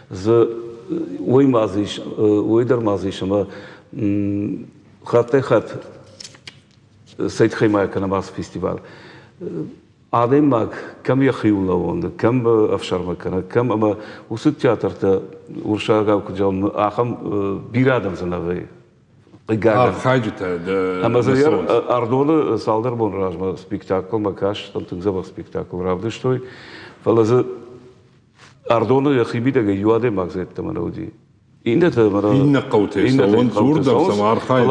дзы уый ма дзы ис, уый дӕр ма дзы ис ӕмӕ хаттӕй-хатт цӕй тыххӕй ма кӕнӕм ацы фестиваль. Адӕймаг кӕм йӕхиуыл нӕ уӕнды, кӕм ӕфсӕрмы кӕны, кӕм ӕмӕ уыцы театртӕ уырыссагау куыд зӕгъӕм, ахӕм бирӕ адӕм дзы нӕ вӕййы. Хъыгагӕн. Архайджытӕ Ӕмӕ дзы Ардоны цалдӕр боны размӕ спектаклмӕ кастӕн, тынг дзӕбӕх спектакл равдыстой, фӕлӕ дзы Ардоны йӕхи мидӕгӕй иу адӕймаг дзы йеддӕмӕ нӕ уыди. Иннӕтӕ Иннӕ хъӕутӕй цӕуынц, уырдӕм сӕм архайынц.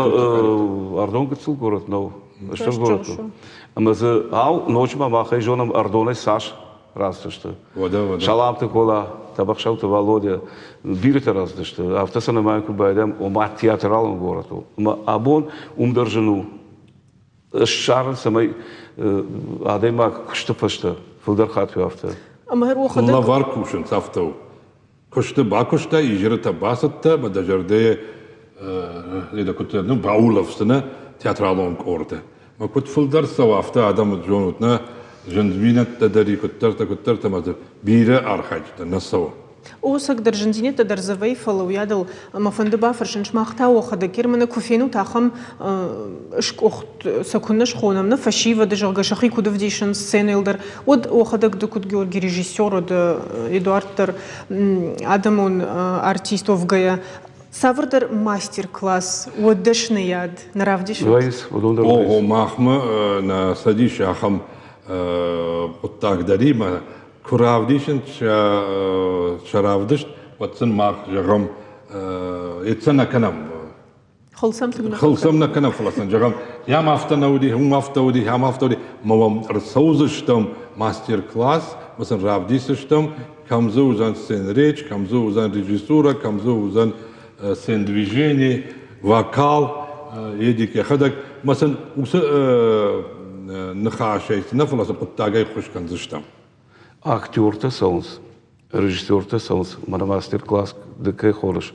Ардон гыццыл горӕт нӕу, стыр горӕт у. Ӕмӕ дзы, ау, ноджы ма махӕй зонӕм, Ардонӕй цас рацыдысты. Уӕдӕ, уӕдӕ. Саламты Кола, Тӕбӕхсӕуты Валодя, бирӕтӕ рацыдысты. Афтӕ сӕ нымайын куы байдайӕм, ома театралон горӕт у. Ӕмӕ абон уым дӕр зын у ссарын, цӕмӕй адӕймаг куысты фӕстӕ фылдӕр хатт афтӕ. Ӕмӕ Лӕвар кусынц афтӕ у. Куысты бакуыстай, изӕры бацыдтӕ ӕмӕ дӕ зӕрдӕйы куыд ну, баулӕфдзынӕ театралон къорды. Мӕ куыд фылдӕр цӕуы, афтӕ адӕмы зонут, нӕ зындзинӕдтӕ дӕр и куыддӕртӕ, куыддӕртӕ ӕмӕ дзы бирӕ архайджытӕ нӕ цӕуы. О, цӕгдӕр зындзинӕдтӕ дӕр дзы вӕййы, фӕлӕ уыйадыл мӕ фӕнды бафӕрсын, сымах та уӕхӕдӕг Германы куы фенут ахӕм скъуыхт сӕ куыннӕ схонӕм, нӕ фӕсивӕды, зӕгъгӕ, сӕхи куыд ӕвдисынц сценӕйыл дӕр, уӕд уӕхӕдӕг ды куыд Георгий режиссер уыд, Эдуард дӕр адӕмон артист уӕвгӕйӕ, цавӕрдӕр мастер-класс, уӕд дӕсныйад нӕ равдисут? О, махмӕ нӕ цӕдис ахӕм хъуыддаг дӕр и, куы равдисынц сӕ равдыст, уӕд сын мах зӕгъӕм, ецӕ нӕ кӕнӕм. Хылцӕм нӕ кӕнӕм, фӕлӕ сын зӕгъӕм, ям афтӕ нӕ уыди, уым афтӕ уыди, ам афтӕ уыди, мӕ уӕм ӕрцӕудзыстӕм мастер-класс, мӕ сын равдисдзыстӕм, кӕм дзы уыдзӕн сцен-речь, кӕм дзы уыдзӕн режиссура, кӕм дзы уыдзӕн сцен-движение, вокал, Эдик йӕхӕдӕг, мӕ сын уыцы ныхасӕй цы нӕ, фӕлӕ сын хъуыддагӕй ххуыс кӕндзыстӕм. Актертӕ цӕуынц, режиссертӕ цӕуынц, мӕнӕ мастер-класс ды кӕй хоныс,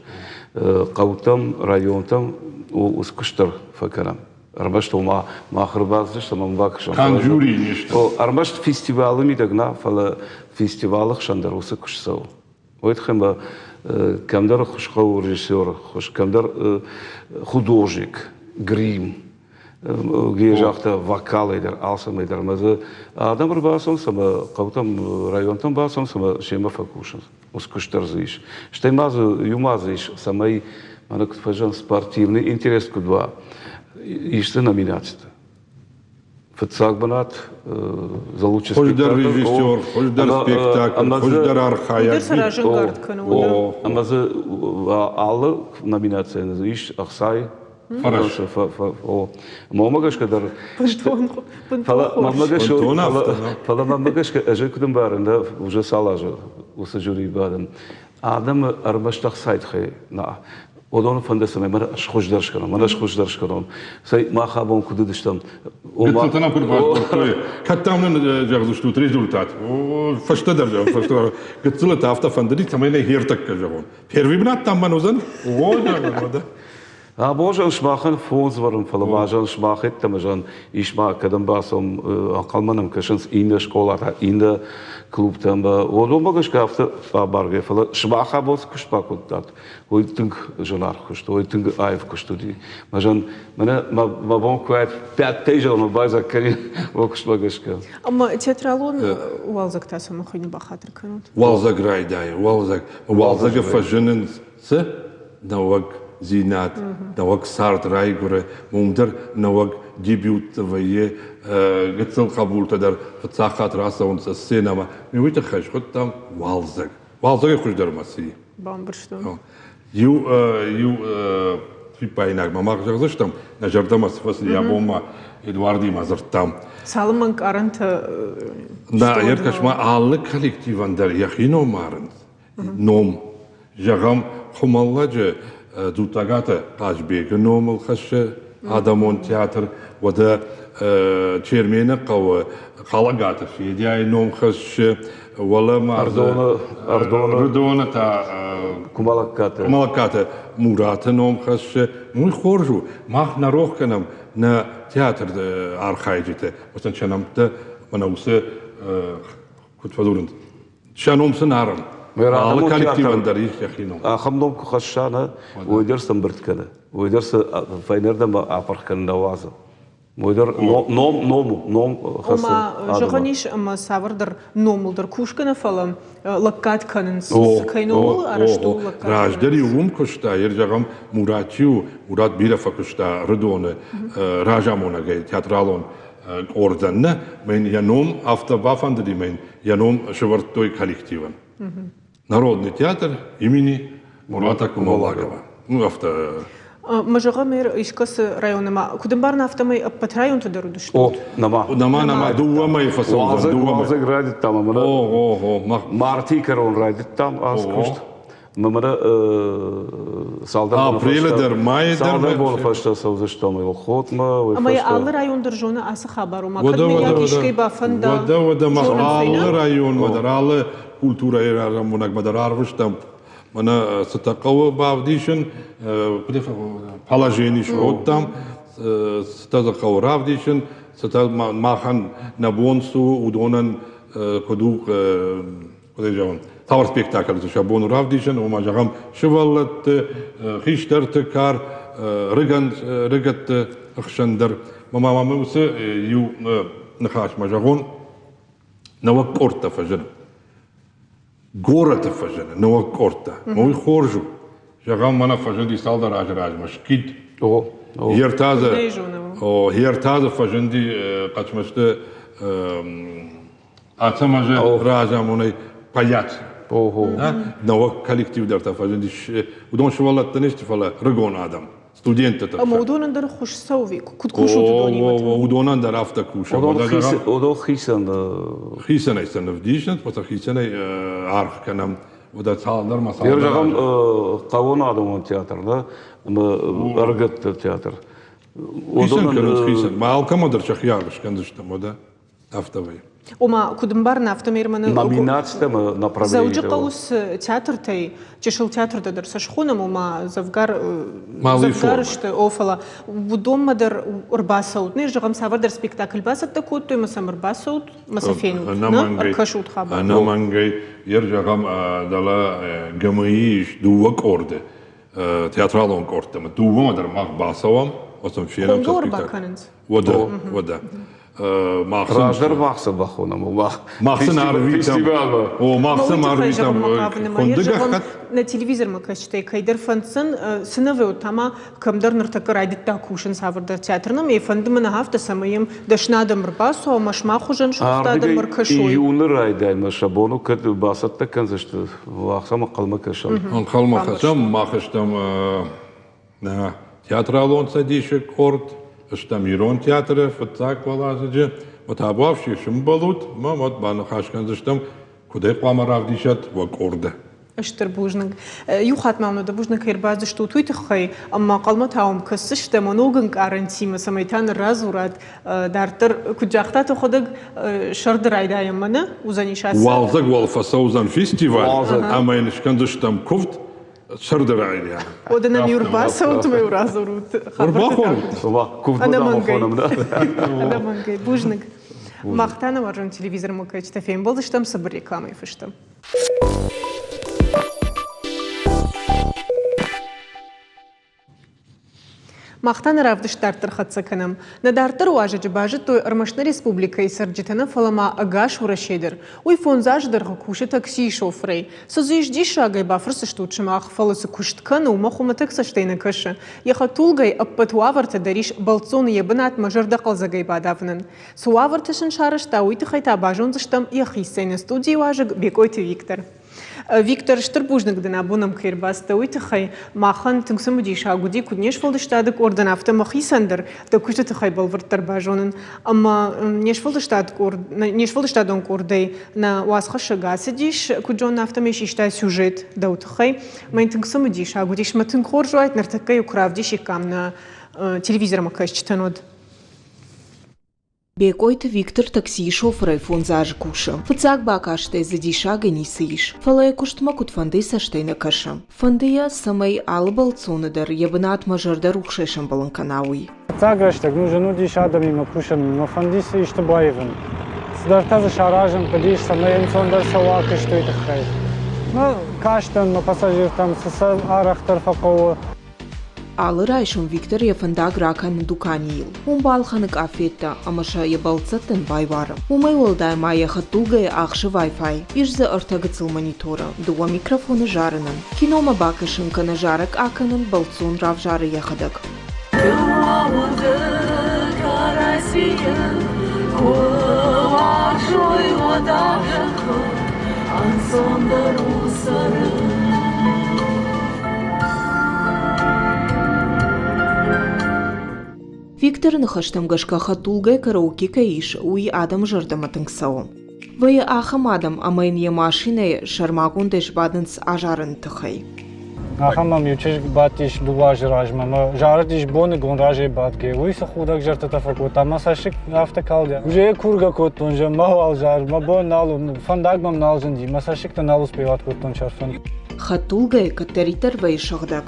хъӕутӕм, районтӕм уыцы куыст дӕр фӕкӕнӕм. Ӕрмӕст ома мах ӕрбацыдыстӕм ӕмӕ бакӕсӕм. Канд жюри не сты. Ӕрмӕст фестивалы мидӕг нӕ, фӕлӕ фестивалы хсӕн дӕр уыцы куыст цӕуы. Уый тыххӕй ма кӕмдӕр ӕххуыс хъӕуы режиссер, ӕххуыс, кӕмдӕр художник, грим, Гея загъта вокалӕй дӕр, алцӕмӕй дӕр. Ӕмӕ дзы адӕм ӕрбацӕуынц ӕмӕ хъӕутӕм, районтӕм бацӕуынц ӕмӕ семӕ фӕкусынц. Уыцы куыст дӕр дзы ис. Стӕй ма дзы иу ма дзы ис, цӕмӕй мӕнӕ куыд фӕзӕгъынц, спортивный интерес куыд уа, ис дзы номинацитӕ. Фыццаг бынат за лучший Хуыздӕр режиссер, хуыздӕр спектакль, хуыздӕр архайӕг. Уыдӕр сӕ разӕнгард кӕны. Ӕмӕ дзы алы номинацийӕн ис ӕхцайы Фӕрӕз. Мӕнмӕ гӕсгӕ дӕр фӕлӕ мӕнмӕ гӕсгӕ ӕз куыд ӕмбарын, да, уже цал азы уыцы жюрийы бадын. Адӕмы ӕрмӕст ӕхцайы тыххӕй нӕ. Уыдоны фӕнды, цӕмӕй мӕнӕ схуыздӕр скӕнон, мӕнӕ схуыздӕр скӕнон. Цӕй, мах абон куыд уыдыстӕм. Гыццылтӕ нӕм куыд бакодтой. Кӕд дам нын зӕгъдзыстут результат? Фӕстӕдӕр зӕгъ, фӕстӕдӕр. Гыццылы та афтӕ фӕндыди, цӕмӕй нӕ хертӕккӕ зӕгъон. Первый бынат там мӕн уыдзӕн? О, зӕгъон, Абон зӕгъын сымахӕн фондз вӕрын, фӕлӕ ма зӕгъын сымах йеддӕмӕ зӕгъын ис ма кӕдӕм бацӕуӕм, ӕнхъӕлмӕ нӕм кӕсынц иннӕ скъолатӕ, иннӕ клубтӕ ӕмӕ уыдонмӕ гӕсгӕ афтӕ абаргӕ, фӕлӕ сымах абон цы куыст бакодтат, уый тынг зынаргъ куыст, уый тынг аив куыст уыди. Мӕ зӕгъын, мӕнӕ мӕ бон куы уаид пӕттӕй зӕгъын, байдзаг кӕнин уӕ куыстмӕ гӕсгӕ. Ӕмӕ театралон уалдзӕг та цӕмӕн хуыйны бахатыр кӕнут? Уалдзӕг райдайы, уалдзӕг. Уалдзӕджы фӕзынынц цы? Нӕуӕгдзинад, нӕуӕг цард райгуыры, уым дӕр нӕуӕг дебют вӕййы, гыццыл хъӕбултӕ дӕр фыццаг хатт рацӕуынц сценӕмӕ. Уый тыххӕй схуыдтам уалдзӕг. Уалдзӕгӕй хуыздӕр ма цы и? Бамбӕрстон. Иу, иу фиппаинаг ма мах зӕгъдзыстӕм, нӕ зӕрдӕмӕ цы фӕцыди абон ма Эдуардимӕ дзырдтам. Цалынмӕ ӕнкъарӕнтӕ Нӕ, ӕркӕс-ма, алы коллективӕн дӕр йӕхи ном арынц. Ном. Зӕгъӕм, Хуымӕллӕджы Дзуттагаты Хъазбегы номыл хӕссы. адӕмон театр, уӕдӕ Чермены хъӕуы Хъалӕгаты Федяйы ном хӕссы, уӕлӕ ма Ӕрыдоны та Куымӕлӕгкаты Мураты ном хӕссы. Уый хорз у, мах нӕ рох кӕнӕм нӕ театры архайджыты, уыцы сӕ нӕмттӕ мӕнӕ уыцы куыд фӕдзурынц, сӕ ном сын арӕм. Алы коллективӕн дӕр ис йӕхи ном. Ахӕм ном куы хӕсса, нӕ, уый дӕр цы ӕмбырд кӕны, уый дӕр цы фӕйнӕрдӕм апырх кӕнын нӕ уадзы. Уый дӕр ном ном у, ном хӕссы. Ома, зӕгъӕн ис, ӕмӕ цавӕрдӕр номыл дӕр кусгӕ нӕ, фӕлӕ лӕггад кӕнынц. Кӕй номыл арӕзт у лӕггад? Раздӕр-иу уым куыста, йе зӕгъӕм, Мурат чи у, Мурат бирӕ фӕкуыста Рыдоны разамонӕгӕй театралон къордӕн нӕ, мӕн йӕ ном афтӕ бафӕндыди, мӕн йӕ ном сӕвӕрдтой коллективӕн. Народный театр имени Мурата Кумалагова. Ну, афтӕ. Ма зӕгъӕм, искӕцы районы ма куыд ӕмбарын, афтӕмӕй ӕппӕт районты дӕр уыдысты? О, нӕма. Нӕма, нӕма, дыууӕ мӕйы фӕцӕудзӕн. Дыууӕ Уалдзӕг райдыдтам ӕмӕ О, о, о. Мартийы кӕрон райдыдтам ацы куыст. Мӕнӕ цалдӕр боны Апрелы дӕр, майы дӕр. Цалдӕр боны фӕстӕ цӕудзыстӕм Елхотмӕ. Ӕмӕ йӕ алы район дӕр зоны ацы хабар, ома кӕд мыййаг искӕй бафӕнда. Уӕдӕ, уӕдӕ, мах алы районмӕ дӕр, алы культурӕйы разамонӕгмӕ дӕр арвыстам мӕнӕ цытӕ хъӕуы бавдисын, положени скодтам, цытӕ дзы хъӕуы равдисын, цытӕ махӕн нӕ бон цы у, уыдонӕн куыд у куыд зӕгъон, цавӕр спектакльты сӕ бон у равдисын, ома зӕгъӕм, сывӕллӕтты, хистӕрты кар, рыгӕтты хсӕн дӕр. Мӕ мамӕ уыцы иу ныхасмӕ зӕгъон, нӕуӕг къордтӕ фӕзыны. Горӕты фӕзыны нӕуӕг къордтӕ. Уый хорз у. Зӕгъӕм, мӕнӕ фӕзынди цалдӕр азы размӕ скид. Ертазы фӕзынди Хъӕцмӕзты Ацӕмӕзы разамонӕй паяц. Нӕуӕг коллектив дӕр та фӕзындис. Уыдон сывӕллӕттӕ не сты, фӕлӕ рыгон адӕм, студенттӕ. Ӕмӕ уыдонӕн дӕр хуыз цӕуы, куыд кусут уыдонимӕ? Уыдонӕн дӕр афтӕ кусӕм. Уыдон хицӕн... Хицӕнӕй сӕ нывдисынц, фӕлӕ хицӕнӕй аргъ кӕнӕм. Уӕдӕ цалдӕр ма цалдӕр. Зӕгъӕм, хъӕуон адӕмон театр, да, ӕмӕ ӕрыгӕтты театр. Хицӕн кӕнынц, хицӕн. Ма алкӕмӕ дӕр сӕхи аргъ скӕндзыстӕм, уӕдӕ. Афтӕ вӕййы. Ома, куыд ӕмбарын, афтӕмӕй мӕнӕ Номинацитӕ ӕмӕ направленийтӕ. Дзӕуджыхъӕуы цы театртӕй, чысыл театртӕ дӕр сӕ схонӕм, ома дзӕвгар дзӕвгар сты, о, фӕлӕ уыдонмӕ дӕр ӕрбацӕут. Не зӕгъӕм, цавӕрдӕр спектакль бацӕттӕ кодтой, ӕмӕ сӕм ӕрбацӕут, ӕмӕ сӕ фенут. Ӕркӕсут хабар. Ӕнӕмӕнгӕй, ер зӕгъӕм, дӕлӕ ГМИ ис дыууӕ къорды, театралон къордтӕ. Дыууӕмӕ дӕр мах бацӕуӕм, уӕд фенӕм сӕ спектакль. Уӕдӕ, уӕдӕ. Раздӕр мах цы бахонӕм, мах мах сын арвитӕм. О, мах сӕм арвитӕм. Хуынды гӕххӕтт. Нӕ телевизормӕ кӕсджытӕй кӕйдӕр фӕнддзӕн, цы нӕ вӕййы, та ма кӕмдӕр ныртӕккӕ райдыдта кусын цавӕрдӕр театр нӕм, фӕнды мын афтӕ, цӕмӕй йӕм дӕсны адӕм ӕрбацуа, ӕмӕ сымах хуызӕн сгуыхт адӕм ӕркӕсой. Июны райдайӕнмӕ сӕ бон у, кӕд бацӕттӕ кӕндзысты, мах сӕм ӕнхъӕлмӕ кӕсӕм. Ӕнхъӕлмӕ кӕсӕм, мах стӕм Нӕ театралон цӕдисы къорд, стӕм ирон театры фыццаг уӕладзыджы. Вот абуафси сымбӕлут, мӕ уӕд баныхас кӕндзыстӕм, куыд ӕй хъуамӕ равдисат уӕ къорды. Стыр бузныг. Иу хатт ма уын бузныг кӕй ӕрбацыдыстут, уый тыххӕй, ӕмӕ хъӕлмӕ та уӕм кӕсдзыстӕм ног ӕнкъарӕнтимӕ, цӕмӕй та ныр радзурат дарддӕр, куыд загътат, уӕхӕдӕг сӕрды райдайӕнмӕ нӕ уыдзӕнис ацы... Уалдзӕг уал фӕцӕудзӕн фестиваль, ӕмӕ йын скӕндзыстӕм куывд, сӕрды райдиан. Уӕдӕ нӕм иу ӕрбацӕут ӕмӕ иу радзурут. Ӕрбахонут? Ӕнӕмӕнгӕй. Ӕнӕмӕнгӕй. Бузныг. Мах та нӕ уарзон телевизормӕ кӕсджытӕ фембӕлдыстӕм цыбыр рекламӕйы фӕстӕ. Мах та нӕ равдыст дарддӕр хӕццӕ кӕнӕм. Нӕ дарддӕр уазӕджы базыдтой ӕрмӕст нӕ республикӕйы цӕрджытӕ нӕ, фӕлӕ ма ӕгас Уӕрӕсе дӕр. Уый фондз азы дӕргъы кусы таксийы шофырӕй. Цы дзы ис диссагӕй, бафӕрсдзыстут сымах, фӕлӕ цы куыст кӕны, уымӕ хуымӕтӕг цӕстӕй нӕ кӕсы. Йӕ хӕдтулгӕйы ӕппӕт уавӕртӕ дӕр ис бӕлццоны йӕ бынатмӕ зӕрдӕхъӕлдзӕгӕй бадавынӕн. Цы уавӕртӕ сын сарӕзта, уый тыххӕй та базондзыстӕм йӕхицӕй нӕ студийы уазӕг Бекъойты Виктор. Виктор, стыр бузныг дын абон ӕм кӕй ӕрбацыдтӕ, уый тыххӕй. Махӕн тынг цымыдисаг уыди, куыд не сфӕлдыстады къордӕн, афтӕ мӕхицӕн дӕр дӕ куысты тыххӕй бӕлвырддӕр базонын. Ӕмӕ не сфӕлдыстад къорд, не сфӕлдыстадон къордӕй нӕ уацхӕссӕг ацыдис, куыд зонын, афтӕмӕй систа сюжет дӕу тыххӕй. Мӕн тынг цымыдисаг уыдис, мӕ тынг хорз уаид, ныртӕккӕ-иу куы равдисиккам нӕ. телевизормӕ кӕсджытӕн уӕд. Бекъойты Виктор таксийы шофырӕй фондз азы кусы. Фыццаг бакастӕй дзы диссагӕй ницы ис, фӕлӕ йӕ куыстмӕ куыдфӕндыйы цӕстӕй нӕ кӕсы. Фӕнды йӕ, цӕмӕй алы бӕлццоны дӕр йӕ бынатмӕ зӕрдӕрухсӕй сӕмбӕлын кӕна, уый. Фыццаг рӕстӕг ну зын уыдис адӕмимӕ кусын, мӕ фӕндис исты баивын. Цыдӕртӕ дзы саразын хъуыдис, цӕмӕй ӕнцондӕр цӕуа куыст, уый тыххӕй. Мӕ кастӕн мӕ пассажиртӕм, цы сӕ арӕхдӕр фӕхъӕуы. Алы райсом Виктор йӕ фӕндаг ракӕны дуканийыл. Уым балхӕны къафеттӕ ӕмӕ сӕ йӕ бӕлццӕттӕн байуары. Уымӕй уӕлдай ма йӕ хӕдтулгӕйы ахсы Wi-Fi. Ис дзы ӕртӕ гыццыл мониторы, дыууӕ микрофоны зарынӕн. Киномӕ бакӕсын кӕнӕ зарӕг акӕнын бӕлццон равзары йӕхӕдӕг. Викторы ныхӕстӕм гӕсгӕ хӕдтулгӕ караоке кӕй ис, уый адӕмы зӕрдӕмӕ тынг цӕуы. Вӕййы ахӕм адӕм, ӕмӕ йын йӕ машинӕйы сӕрмагондӕй сбадынц азарыны тыххӕй. Ахӕм мӕм иу чызг бадтис дыууӕ азы размӕ мӕ зарыдис боныгон разӕй бадгӕ. Уый цы худӕг зӕрдӕтӕ фӕкодта, мӕ цӕссыг афтӕ калдя. Уже кургӕ кодтон, зӕ мауал зар, мӕ бон нал у, фӕндаг мӕм нал зынди, мӕ цӕссыгтӕ нал успеват кодтон сӕрфын. Хӕдтулгӕйы кӕддӕриддӕр вӕййы сыгъдӕг.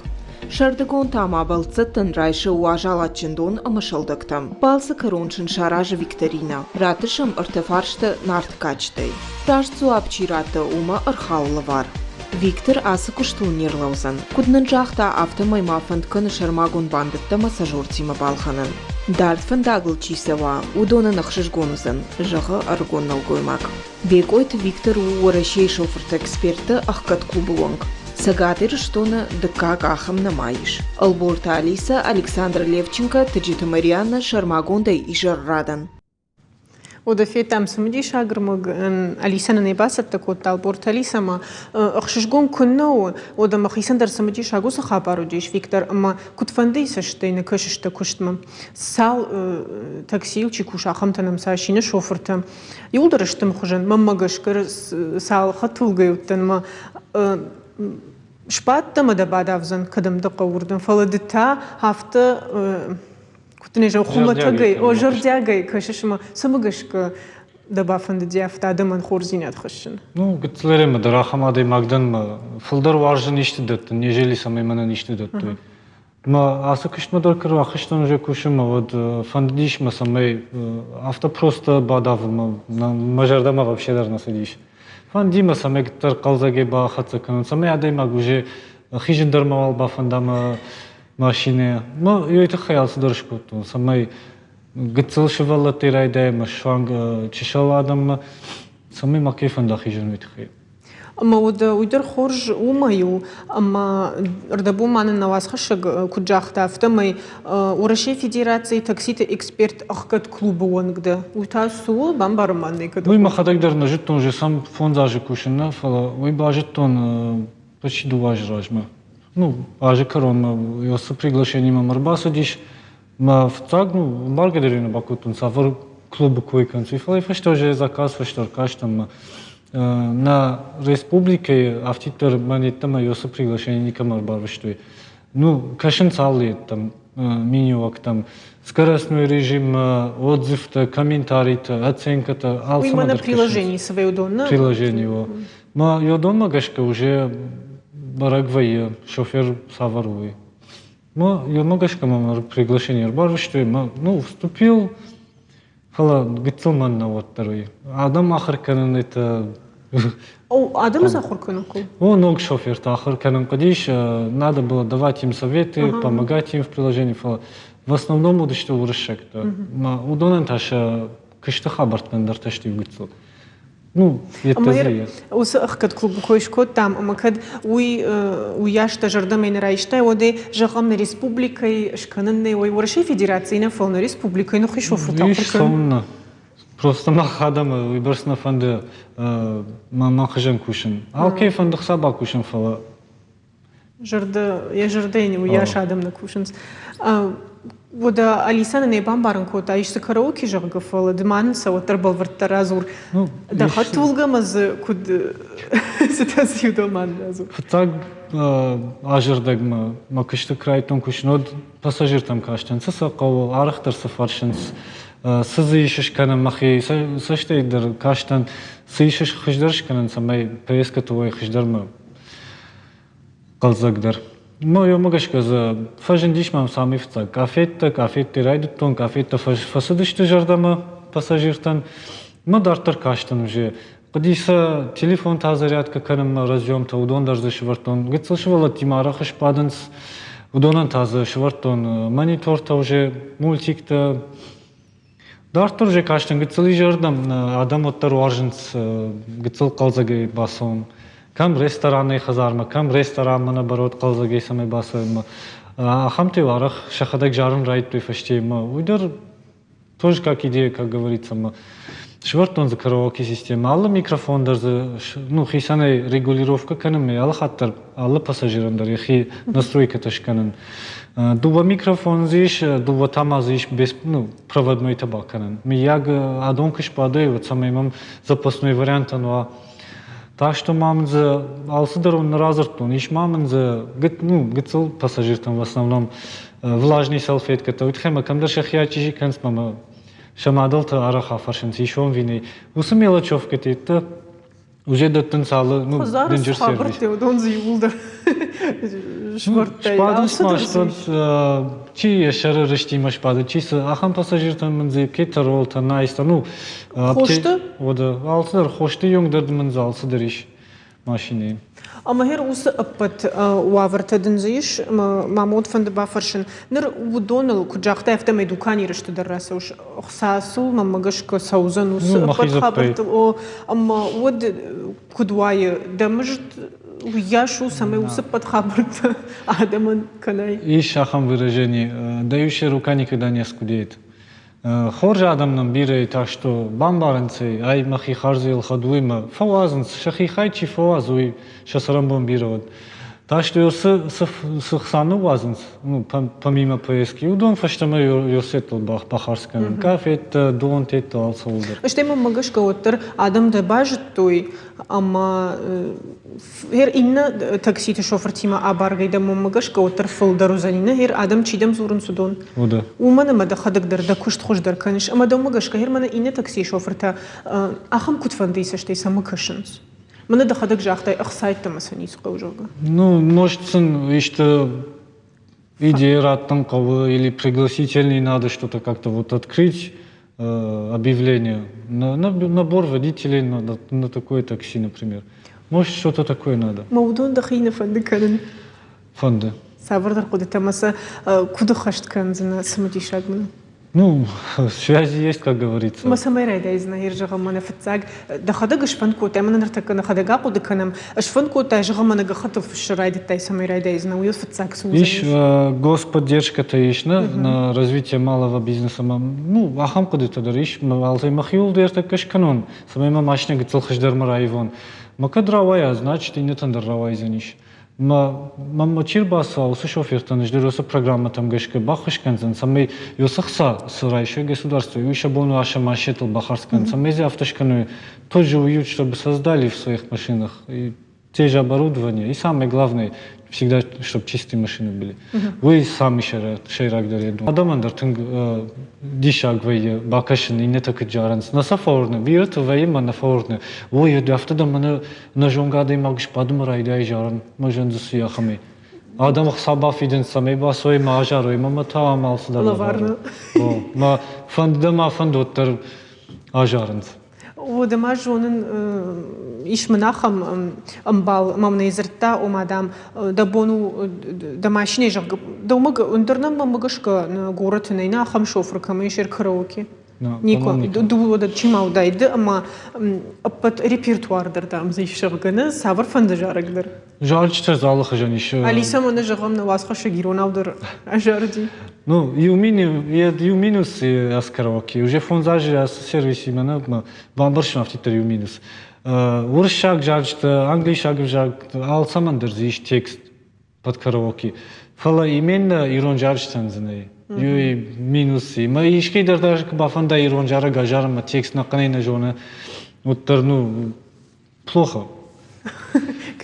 Сӕрдыгон та ма бӕлццӕттӕн райсы уазал адджын дон ӕмӕ сӕлдӕгтӕ. Балцы кӕрон сын саразы викторинӕ. Ратты сӕм ӕртӕ фарсты Нарты кадджытӕй. Раст дзуапп чи ратты, уымӕ ӕрхауы лӕвар. Виктор ацы куыстыл не рлӕудзӕн. Куыд нын загъта, афтӕмӕй ма фӕнд кӕны сӕрмагонд бандӕттӕ ӕмӕ сӕ балхӕнын. Дард фӕндагыл чи цӕуа, уыдонӕн ӕхсызгон уыдзӕн, зӕгъы ӕрыгон нӕлгоймаг. Бекъойты Виктор у Уӕрӕсейы шофырты-экспертты ӕхгӕд клубы уӕнг. Цӕгат Ирыстоны дыккаг ахӕм нӕма ис. Ӕлборты Алиса, Александр Левченко, Тыджыты Марианна сӕрмагондӕй изӕррадӕн. Уӕдӕ федтам цымыдисаг ӕрмӕг. Алисӕ нын ӕй бацӕттӕ кодта Ӕлборты Алисӕмӕ. Ӕхсызгон куыннӕ у, уӕдӕ мӕхицӕн дӕр цымыдисаг уыцы хабар уыдис, Виктор, ӕмӕ куыдфӕндыйы цӕстӕй нӕ кӕсыс дӕ куыстмӕ. Цал таксийыл чи куса, ахӕмтӕ нӕм цас ины шофыртӕ. Иуылдӕр сты мхуызӕн. Мӕнмӕ гӕсгӕ цал хӕдтулгӕ уыдтӕн мӕ сбадт ӕмӕ дӕ бадавдзӕн, кӕдӕм дӕ хъӕуы, уырдӕм. Фӕлӕ ды та афтӕ куыд дын зӕгъ, хуымӕтӕгӕй, о, зӕрдиагӕй кӕсыс ӕмӕ цӕмӕ гӕсгӕ дӕ бафӕндыди афтӕ адӕмӕн хорздзинад хӕссын? Ну, гыццылӕй дӕр ахӕм адӕймаг дӕн, мӕ фылдӕр уарзын исты дӕттын, нежели цӕмӕй мӕнӕн исты дӕттой. Мӕ ацы куыстмӕ дӕр куы рахызтӕн уже кусынмӕ, уӕд фӕндыдис мӕ, цӕмӕй афтӕ просто бадавынмӕ мӕ зӕрдӕмӕ вообще дӕр нӕ цыдис. Фӕнди мӕ, цӕмӕй дӕр хъӕлдзӕгӕй бахӕццӕ кӕнон, цӕмӕй адӕймаг уже хизын дӕр мауал бафӕнда мӕ машинӕйӕ. Мӕ уый тыххӕй алцыдӕр скодтон, цӕмӕй гыццыл сывӕллӕттӕй райдайӕм суанг чысыл адӕммӕ, цӕмӕй макӕй фӕнда хизын уый тыххӕй. Ӕмӕ уӕдӕ уый дӕр хорз уымӕй у, ӕмӕ ӕрдӕбон ма нын нӕ уацхӕссӕг куыд загъта, афтӕмӕй Уӕрӕсейы Федерацийы такситы эксперт ӕхгӕд клубы уӕнг дӕ. Уый та цы у, бамбарын ма нӕ кӕд. Уый мӕхӕдӕг дӕр нӕ зыдтон, же сам фондз азы кусын нӕ, фӕлӕ уый базыдтон почти дыууӕ азы размӕ. Ну, азы кӕронмӕ уыцы приглашениемӕ мӕ ӕрбацыдис. Мӕ фыццаг, ну, ӕмбаргӕ дӕр нӕ бакодтон, цавӕр клубы кой кӕнынц, уый, фӕлӕ фӕстӕ уже заказ фӕстӕ ӕркастӕн мӕ нӕ республикӕйы афтиддӕр мӕн йеддӕмӕ уыцы приглашение никӕмӕ ӕрбарвыстой. Ну, кӕсынц алы йеддӕм миниуӕгтӕм. Скоростной режим, отзывтӕ, комментаритӕ, оценкӕтӕ, алцӕмӕ Уый мӕнӕ приложение свӕй уыдон, нӕ? Приложение, о. Мӕ йодонмӕ гӕсгӕ уже бӕрӕг вӕййы, шофер цавӕр у, уый. Мӕ йомӕ гӕсгӕ мӕм приглашение ӕрбарвыстой, мӕ, ну, вступил, фӕлӕ гыццыл мӕн нӕ уӕддӕр уый. Адӕм ахуыр кӕнын это О, адӕмы ахуыр кӕнын хъӕуы? О, ног шофертӕ ахуыр кӕнын хъуыдис. Надо было давать им советы, помогать им в приложении, фӕлӕ в основном уыдысты уырыссӕгтӕ. Уыдонӕн та сӕ куысты хабӕрттӕ ӕндӕртӕ сты иу гыццыл. Ну, ӕмӕ уыцы ӕхгӕд клубы кой скодтам, ӕмӕ кӕд уый уыйас дӕ зӕрдӕмӕ нӕ райстай, уӕд ӕй, зӕгъӕм, нӕ республикӕйы скӕнын нӕ, уый Уӕрӕсейы Федерацийы нӕ, фӕлӕ нӕ республикӕйы нӕхи шофыртӕ ахуыр кӕнын. Просто мах адӕмы уыйбӕрц нӕ фӕнды мӕ хуызӕн кусын. Алкӕй фӕнды хца бакусын, фӕлӕ зӕрдӕ, йӕ зӕрдӕйы уыйас адӕм нӕ кусынц. Уӕдӕ Алисӕ нын ӕй бамбарын кодта, исты караоке, зӕгъгӕ, фӕлӕ ды ма нын сӕ уӕддӕр бӕлвырддӕр радзур. Дӕ хӕдтулгӕмӕ дзы куыд цытӕ дзы ма нын радзур. Фыццаг азы рдӕгмӕ мӕ куысты куы райдыдтон кусын, уӕд пассажиртӕм кастӕн, цы сӕ хъӕуы, арӕхдӕр цы фӕрсынц, цы дзы ис скӕнӕн, мӕхи цӕстӕй дӕр кастӕн, цы ис хуыздӕр скӕнӕн, цӕмӕй поездкӕты уой хуыздӕрмӕ хъӕлдзӕгдӕр. Ну, уымӕ гӕсгӕ дзы фӕзындис мӕм самый фыццаг къафеттӕ, къафеттӕй райдыдтон, къафеттӕ фӕцыдысты зӕрдӕмӕ пассажиртӕн. Мӕ дарддӕр кастӕн уже. Хъуыди сӕ телефонтӕ зарядкӕ кӕнынмӕ разъемтӕ, уыдон дӕр дзы сӕвӕрдтон. Гыццыл сывӕллӕттимӕ арӕх сбадынц, уыдонӕн та дзы сӕвӕрдтон монитортӕ уже, мультиктӕ. Дарддӕр уже кастӕн гыццыл изӕрдӕм, адӕм уӕддӕр уарзынц гыццыл хъӕлдзӕгӕй бацӕуын. Кӕм ресторанӕй хӕдзармӕ, кӕм ресторанмӕ наоборот хъӕлдзӕгӕй цӕмӕй бацӕуынмӕ. Ахӕмтӕ-иу арӕх сӕхӕдӕг зарын райдыдтой фӕстейы Уый дӕр тоже как идея, как говорится, ма сӕвӕрдтон дзы караоке системӕ. Алы микрофон дӕр дзы ну, хицӕнӕй регулировкӕ кӕнын, алы хатт дӕр алы пассажирӕн дӕр йӕхи настройкӕтӕ скӕнын. Дыууӕ микрофон дзы ис, дыууӕ та ма дзы ис без, ну, проводнойтӕ бакӕнӕн. Мыййаг, адон куы сбадой, уӕд цӕмӕй мӕм запасной вариантӕн уа. Так что ма мын дзы алцыдӕр уын радзырдтон. Ис ма мын дзы ну, гыццыл пассажиртӕн в основном влажный салфеткӕтӕ. Уый тыххӕй мӕ кӕмдӕр сӕхи ачъизи кӕнынц ӕмӕ сӕ мадӕлтӕ арӕх афӕрсынц, исон винӕй. Уыцы мелочевкӕтӕ уже дӕттынц алы ну, Хӕдзары дынджыр цы хабӕрттӕ, уыдон дзы иууылдӕр свӕрдтай. Сбадынц ма, чи йӕ сӕры рыстимӕ сбады, чи цы, ахӕм пассажиртӕн мын дзы кетеролтӕ, найстӕ, ну, Хосты? Уӕдӕ, алцыдӕр, хосты йонг дӕр мын дзы алцыдӕр ис машинӕйы. Ӕмӕ гъер уыцы ӕппӕт уавӕртӕ дын дзы ис, мӕ мод фӕнды бафӕрсын. Ныр уыдоныл, куыд загътай, афтӕмӕй дукани рысты дӕр рацӕуыс. Хца сыл, мӕнмӕ гӕсгӕ, цӕудзӕн уыцы ӕппӕт хабӕрттыл. О, ӕмӕ уӕд куыд уайы, дӕ мызд уыйас у, цӕмӕй уыцы ӕппӕт хабӕрттӕ адӕмӕн кӕнай? Ис ахӕм выражение, дающая рука никогда не оскудеет. Хорз адӕм нӕм бирӕ так что бамбарынц ӕй, ай мӕхи хардзыл хӕд мӕ фӕуадзынц, сӕхи хай чи фӕуадзы, уый сӕ цӕрӕнбон бирӕ уӕд. Так что цы, цы, цы хца ныууадзынц, ну, помимо поездки, уыдон фӕстӕмӕ ёсеттыл бахардз кӕнын. Къафеттӕ, донтеттӕ, алцӕуылдӕр. Стӕй мӕм гӕсгӕ уӕддӕр адӕм дӕ базыдтой ӕмӕ Гъер иннӕ такситы шофыртимӕ абаргӕй дӕм уымӕ гӕсгӕ уӕддӕр фылдӕр уыдзӕни. Нӕ, гъер адӕм чи дӕм дзурынц, уыдон. Уыды. Уымӕн ӕмӕ дӕхӕдӕг дӕр дӕ куыст хуыздӕр кӕныс. Ӕмӕ дӕумӕ гӕсгӕ, гъер мӕнӕ иннӕ таксийы шофыртӕ ахӕм куыдфӕндыйы цӕстӕй цӕмӕ кӕсынц? Мӕнӕ дӕхӕдӕг загътай, ӕхцайттӕ сӕ ницы хъӕуы, зӕгъгӕ. Ну, может, сын исты идея раттын хъӕуы или пригласительный надо что-то как-то вот открыть объявление на, на набор водителей на, на, на такое такси, например. Может, что-то такое надо. Мӕ уыдон дӕхи нӕ фӕнды кӕнын? Фӕнды. Цавӕрдӕр хъуыдытӕ ӕмӕ сӕ куыд ӕххӕст кӕндзынӕ, цымыдисаг мын. Ну, связи есть, как говорится. Мӕ цӕмӕй райдайдзынӕ, ир зӕгъӕм, мӕнӕ фыццаг дӕхӕдӕг сфӕнд кодтай, мӕнӕ ныртӕккӕ нӕхӕдӕг ахъуыды кӕнӕм, сфӕнд кодтай, зӕгъӕм, мӕнӕ гӕххӕттыл фыссы райдыдтай, цӕмӕй райдайдзынӕ, уый фыццаг цы уыдзӕнис? Ис господдержка-то ис на, на развитие малого бизнеса. Ну, ахӕм хъуыдытӕ дӕр ис. Алцӕй мӕхиуыл дӕр тӕккӕ скӕнон, цӕмӕй мӕ машинӕ гыццыл хуыздӕрмӕ раивон. Мӕ кӕд рауайа, значит, иннӕтӕн дӕр рауайдзӕнис. Мӕ чи рбацӕуа, уыцы шофертӕн ӕз дӕр уыцы программӕтӕм гӕсгӕ баххуыс кӕндзӕн, цӕмӕй уыцы хца цы райсой государство, уый сӕ бон уа сӕ машинӕтыл бахардз кӕнын, цӕмӕй дзы афтӕ скӕной, тот же уют, чтобы создали в своих машинах, и те же оборудование, и самое главное, всегда, чтобы чистые машины были. Уый самый сӕйрагдӕр, я думаю. Адӕмӕн дӕр тынг диссаг вӕййы бакӕсын, иннӕтӕ куыд зарынц. Нӕ сӕ фӕуырны, бирӕты вӕййы мӕ нӕ фӕуырны. Ой, афтӕ дӕр мӕнӕ нӕ зонгӕ адӕймаг сбадынмӕ райдайы зарын, мӕ зӕнды цы ахӕмӕй. Адӕм ӕхца бафидынц, цӕмӕй бацӕуой ма азарой, мӕ мӕ та ам алцыдӕр лӕвар. Мӕ фӕнды ма фӕнд уӕддӕр азарынц. Уӕдӕ ма зонын, ис мын ахӕм ӕмбал, мӕм нӕ дзырдта, ома, дам, дӕ бон у дӕ машинӕйы, зӕгъгӕ, дӕумӕ ӕндӕр нӕм мӕм гӕсгӕ горӕты нӕй, нӕ ахӕм шофыр кӕмӕ ис караоке. Никуы. Дыууӕ чи ма уыдаид ӕмӕ ӕппӕт репертуар дӕр, дам, дзы ис, зӕгъгӕ, нӕ цавӕрфӕнды зарӕг дӕр. Зарджытӕ залы хызӕн ис. Алиса мӕнӕ зӕгъӕм, нӕ уацхӕссӕг иронау дӕр азарыди. Ну, иу, иу минус ацы караоке. Уже фондз азы ацы сервисимӕ нӕ бамбӕрстон афтиддӕр иу минус. Уырыссаг зарджытӕ, англисаг ӕвзаг, алцӕмӕн дӕр дзы ис текст под караоке. Фӕлӕ именно ирон зарджытӕн дзы нӕй. Юй минус. Мӕ искӕй дӕр даже куы бафӕнда ирон зарӕг азарын, мӕ текст нӕхъӕнӕй нӕ зоны, уӕддӕр, ну, плохо.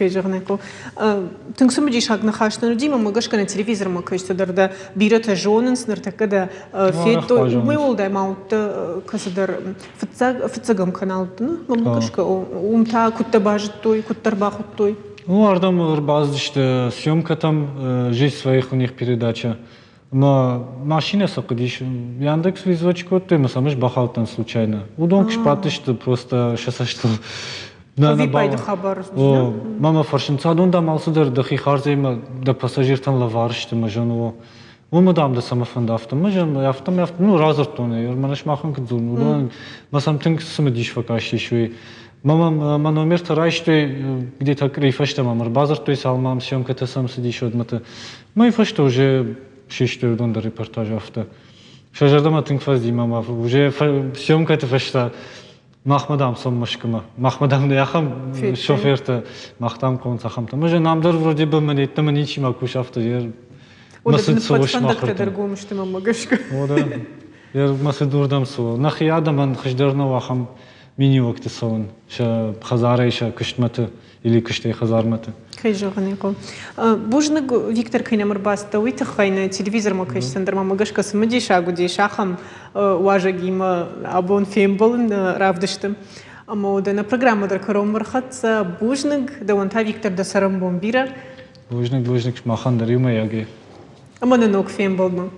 Кӕй зӕгъын ӕй хъӕуы. Тынг цымыдисаг ныхас нын уыди, мӕнмӕ гӕсгӕ нӕ телевизормӕ кӕсджытӕ дӕр дӕ бирӕтӕ зонынц, ныртӕккӕ дӕ федтой. Уымӕй уӕлдай ма уыдтӕ кӕцыдӕр фыццаг фыццӕгӕм канал уыдтӕ, мӕнмӕ гӕсгӕ, уым та куыдтӕ базыдтой, куыддӕр бахуыдтой? Ну, ардӕм ӕрбацыдысты съемкӕтӕм, «Жизнь своих» у них передача. Ӕмӕ машинӕ сӕ хъуыдис. Яндекс визвоч кодтой ӕмӕ сӕм ӕз бахаудтӕн случайно. Уыдон куы сбадтысты просто сӕ цӕстыл. Ӕвиппайды хабар. О, мӕ фӕрсынц, адон дам алцыдӕр дӕхи хардзӕй мӕ дӕ пассажиртӕн лӕвар сты мӕ зӕн о. Уымӕ дам дӕ цӕмӕ фӕнды афтӕ. Мӕ зӕн афтӕ мӕ афтӕ, ну радзырдтон ӕй, мӕнӕ сымахӕн куыд дзурын, уыдон мӕ сӕм тынг цымыдис фӕкастис уый. Мӕ мӕ номертӕ райстой где-то къуырийы фӕстӕ мӕм ӕрбадзырдтой, цалынмӕ ам съемкӕтӕ сӕм цыдис, уӕдмӕты. Мӕй фӕстӕ уже систой уыдон дӕр репортаж афтӕ. Сӕ зӕрдӕмӕ тынг фӕцыди мӕ уже съемкӕты фӕстӕ махмӕ дам цом Мӕскуымӕ. Махмӕ дам нӕ ахӕм шофертӕ, мах дам хъӕуынц ахӕмтӕ. Мӕ нам дӕр вроде бы мӕ неттӕмӕ ничи ма кусы афтӕ. Мӕ цыд цӕуы фӕндӕгтӕ дӕр гом сты мӕнмӕ гӕсгӕ. Мӕ цыд уырдӕм цӕуы. Нӕхи адӕмӕн хуыздӕр нӕу ахӕм миниуӕгты цӕуын сӕ хӕдзарӕй сӕ куыстмӕты или куыстӕй хӕдзармӕты. Кӕй зӕгъын ӕй хъӕуы. Бузныг, Виктор, кӕй нӕм ӕрбацыдтӕ, уый тыххӕй нӕ телевизормӕ кӕсдзӕн дӕр мӕ гӕсгӕ цымыдисаг уыдис ахӕм уазӕгимӕ абон фембӕлын равдысты. Ӕмӕ уӕдӕ нӕ программӕ дӕр кӕронмӕ ӕрхӕццӕ. Бузныг, дӕуӕн та, Виктор, дӕ цӕрӕнбон бирӕ. Бузныг, бузныг, махӕн дӕр иумӕйагӕй. Ӕмӕ нӕ ног фембӕлдмӕ.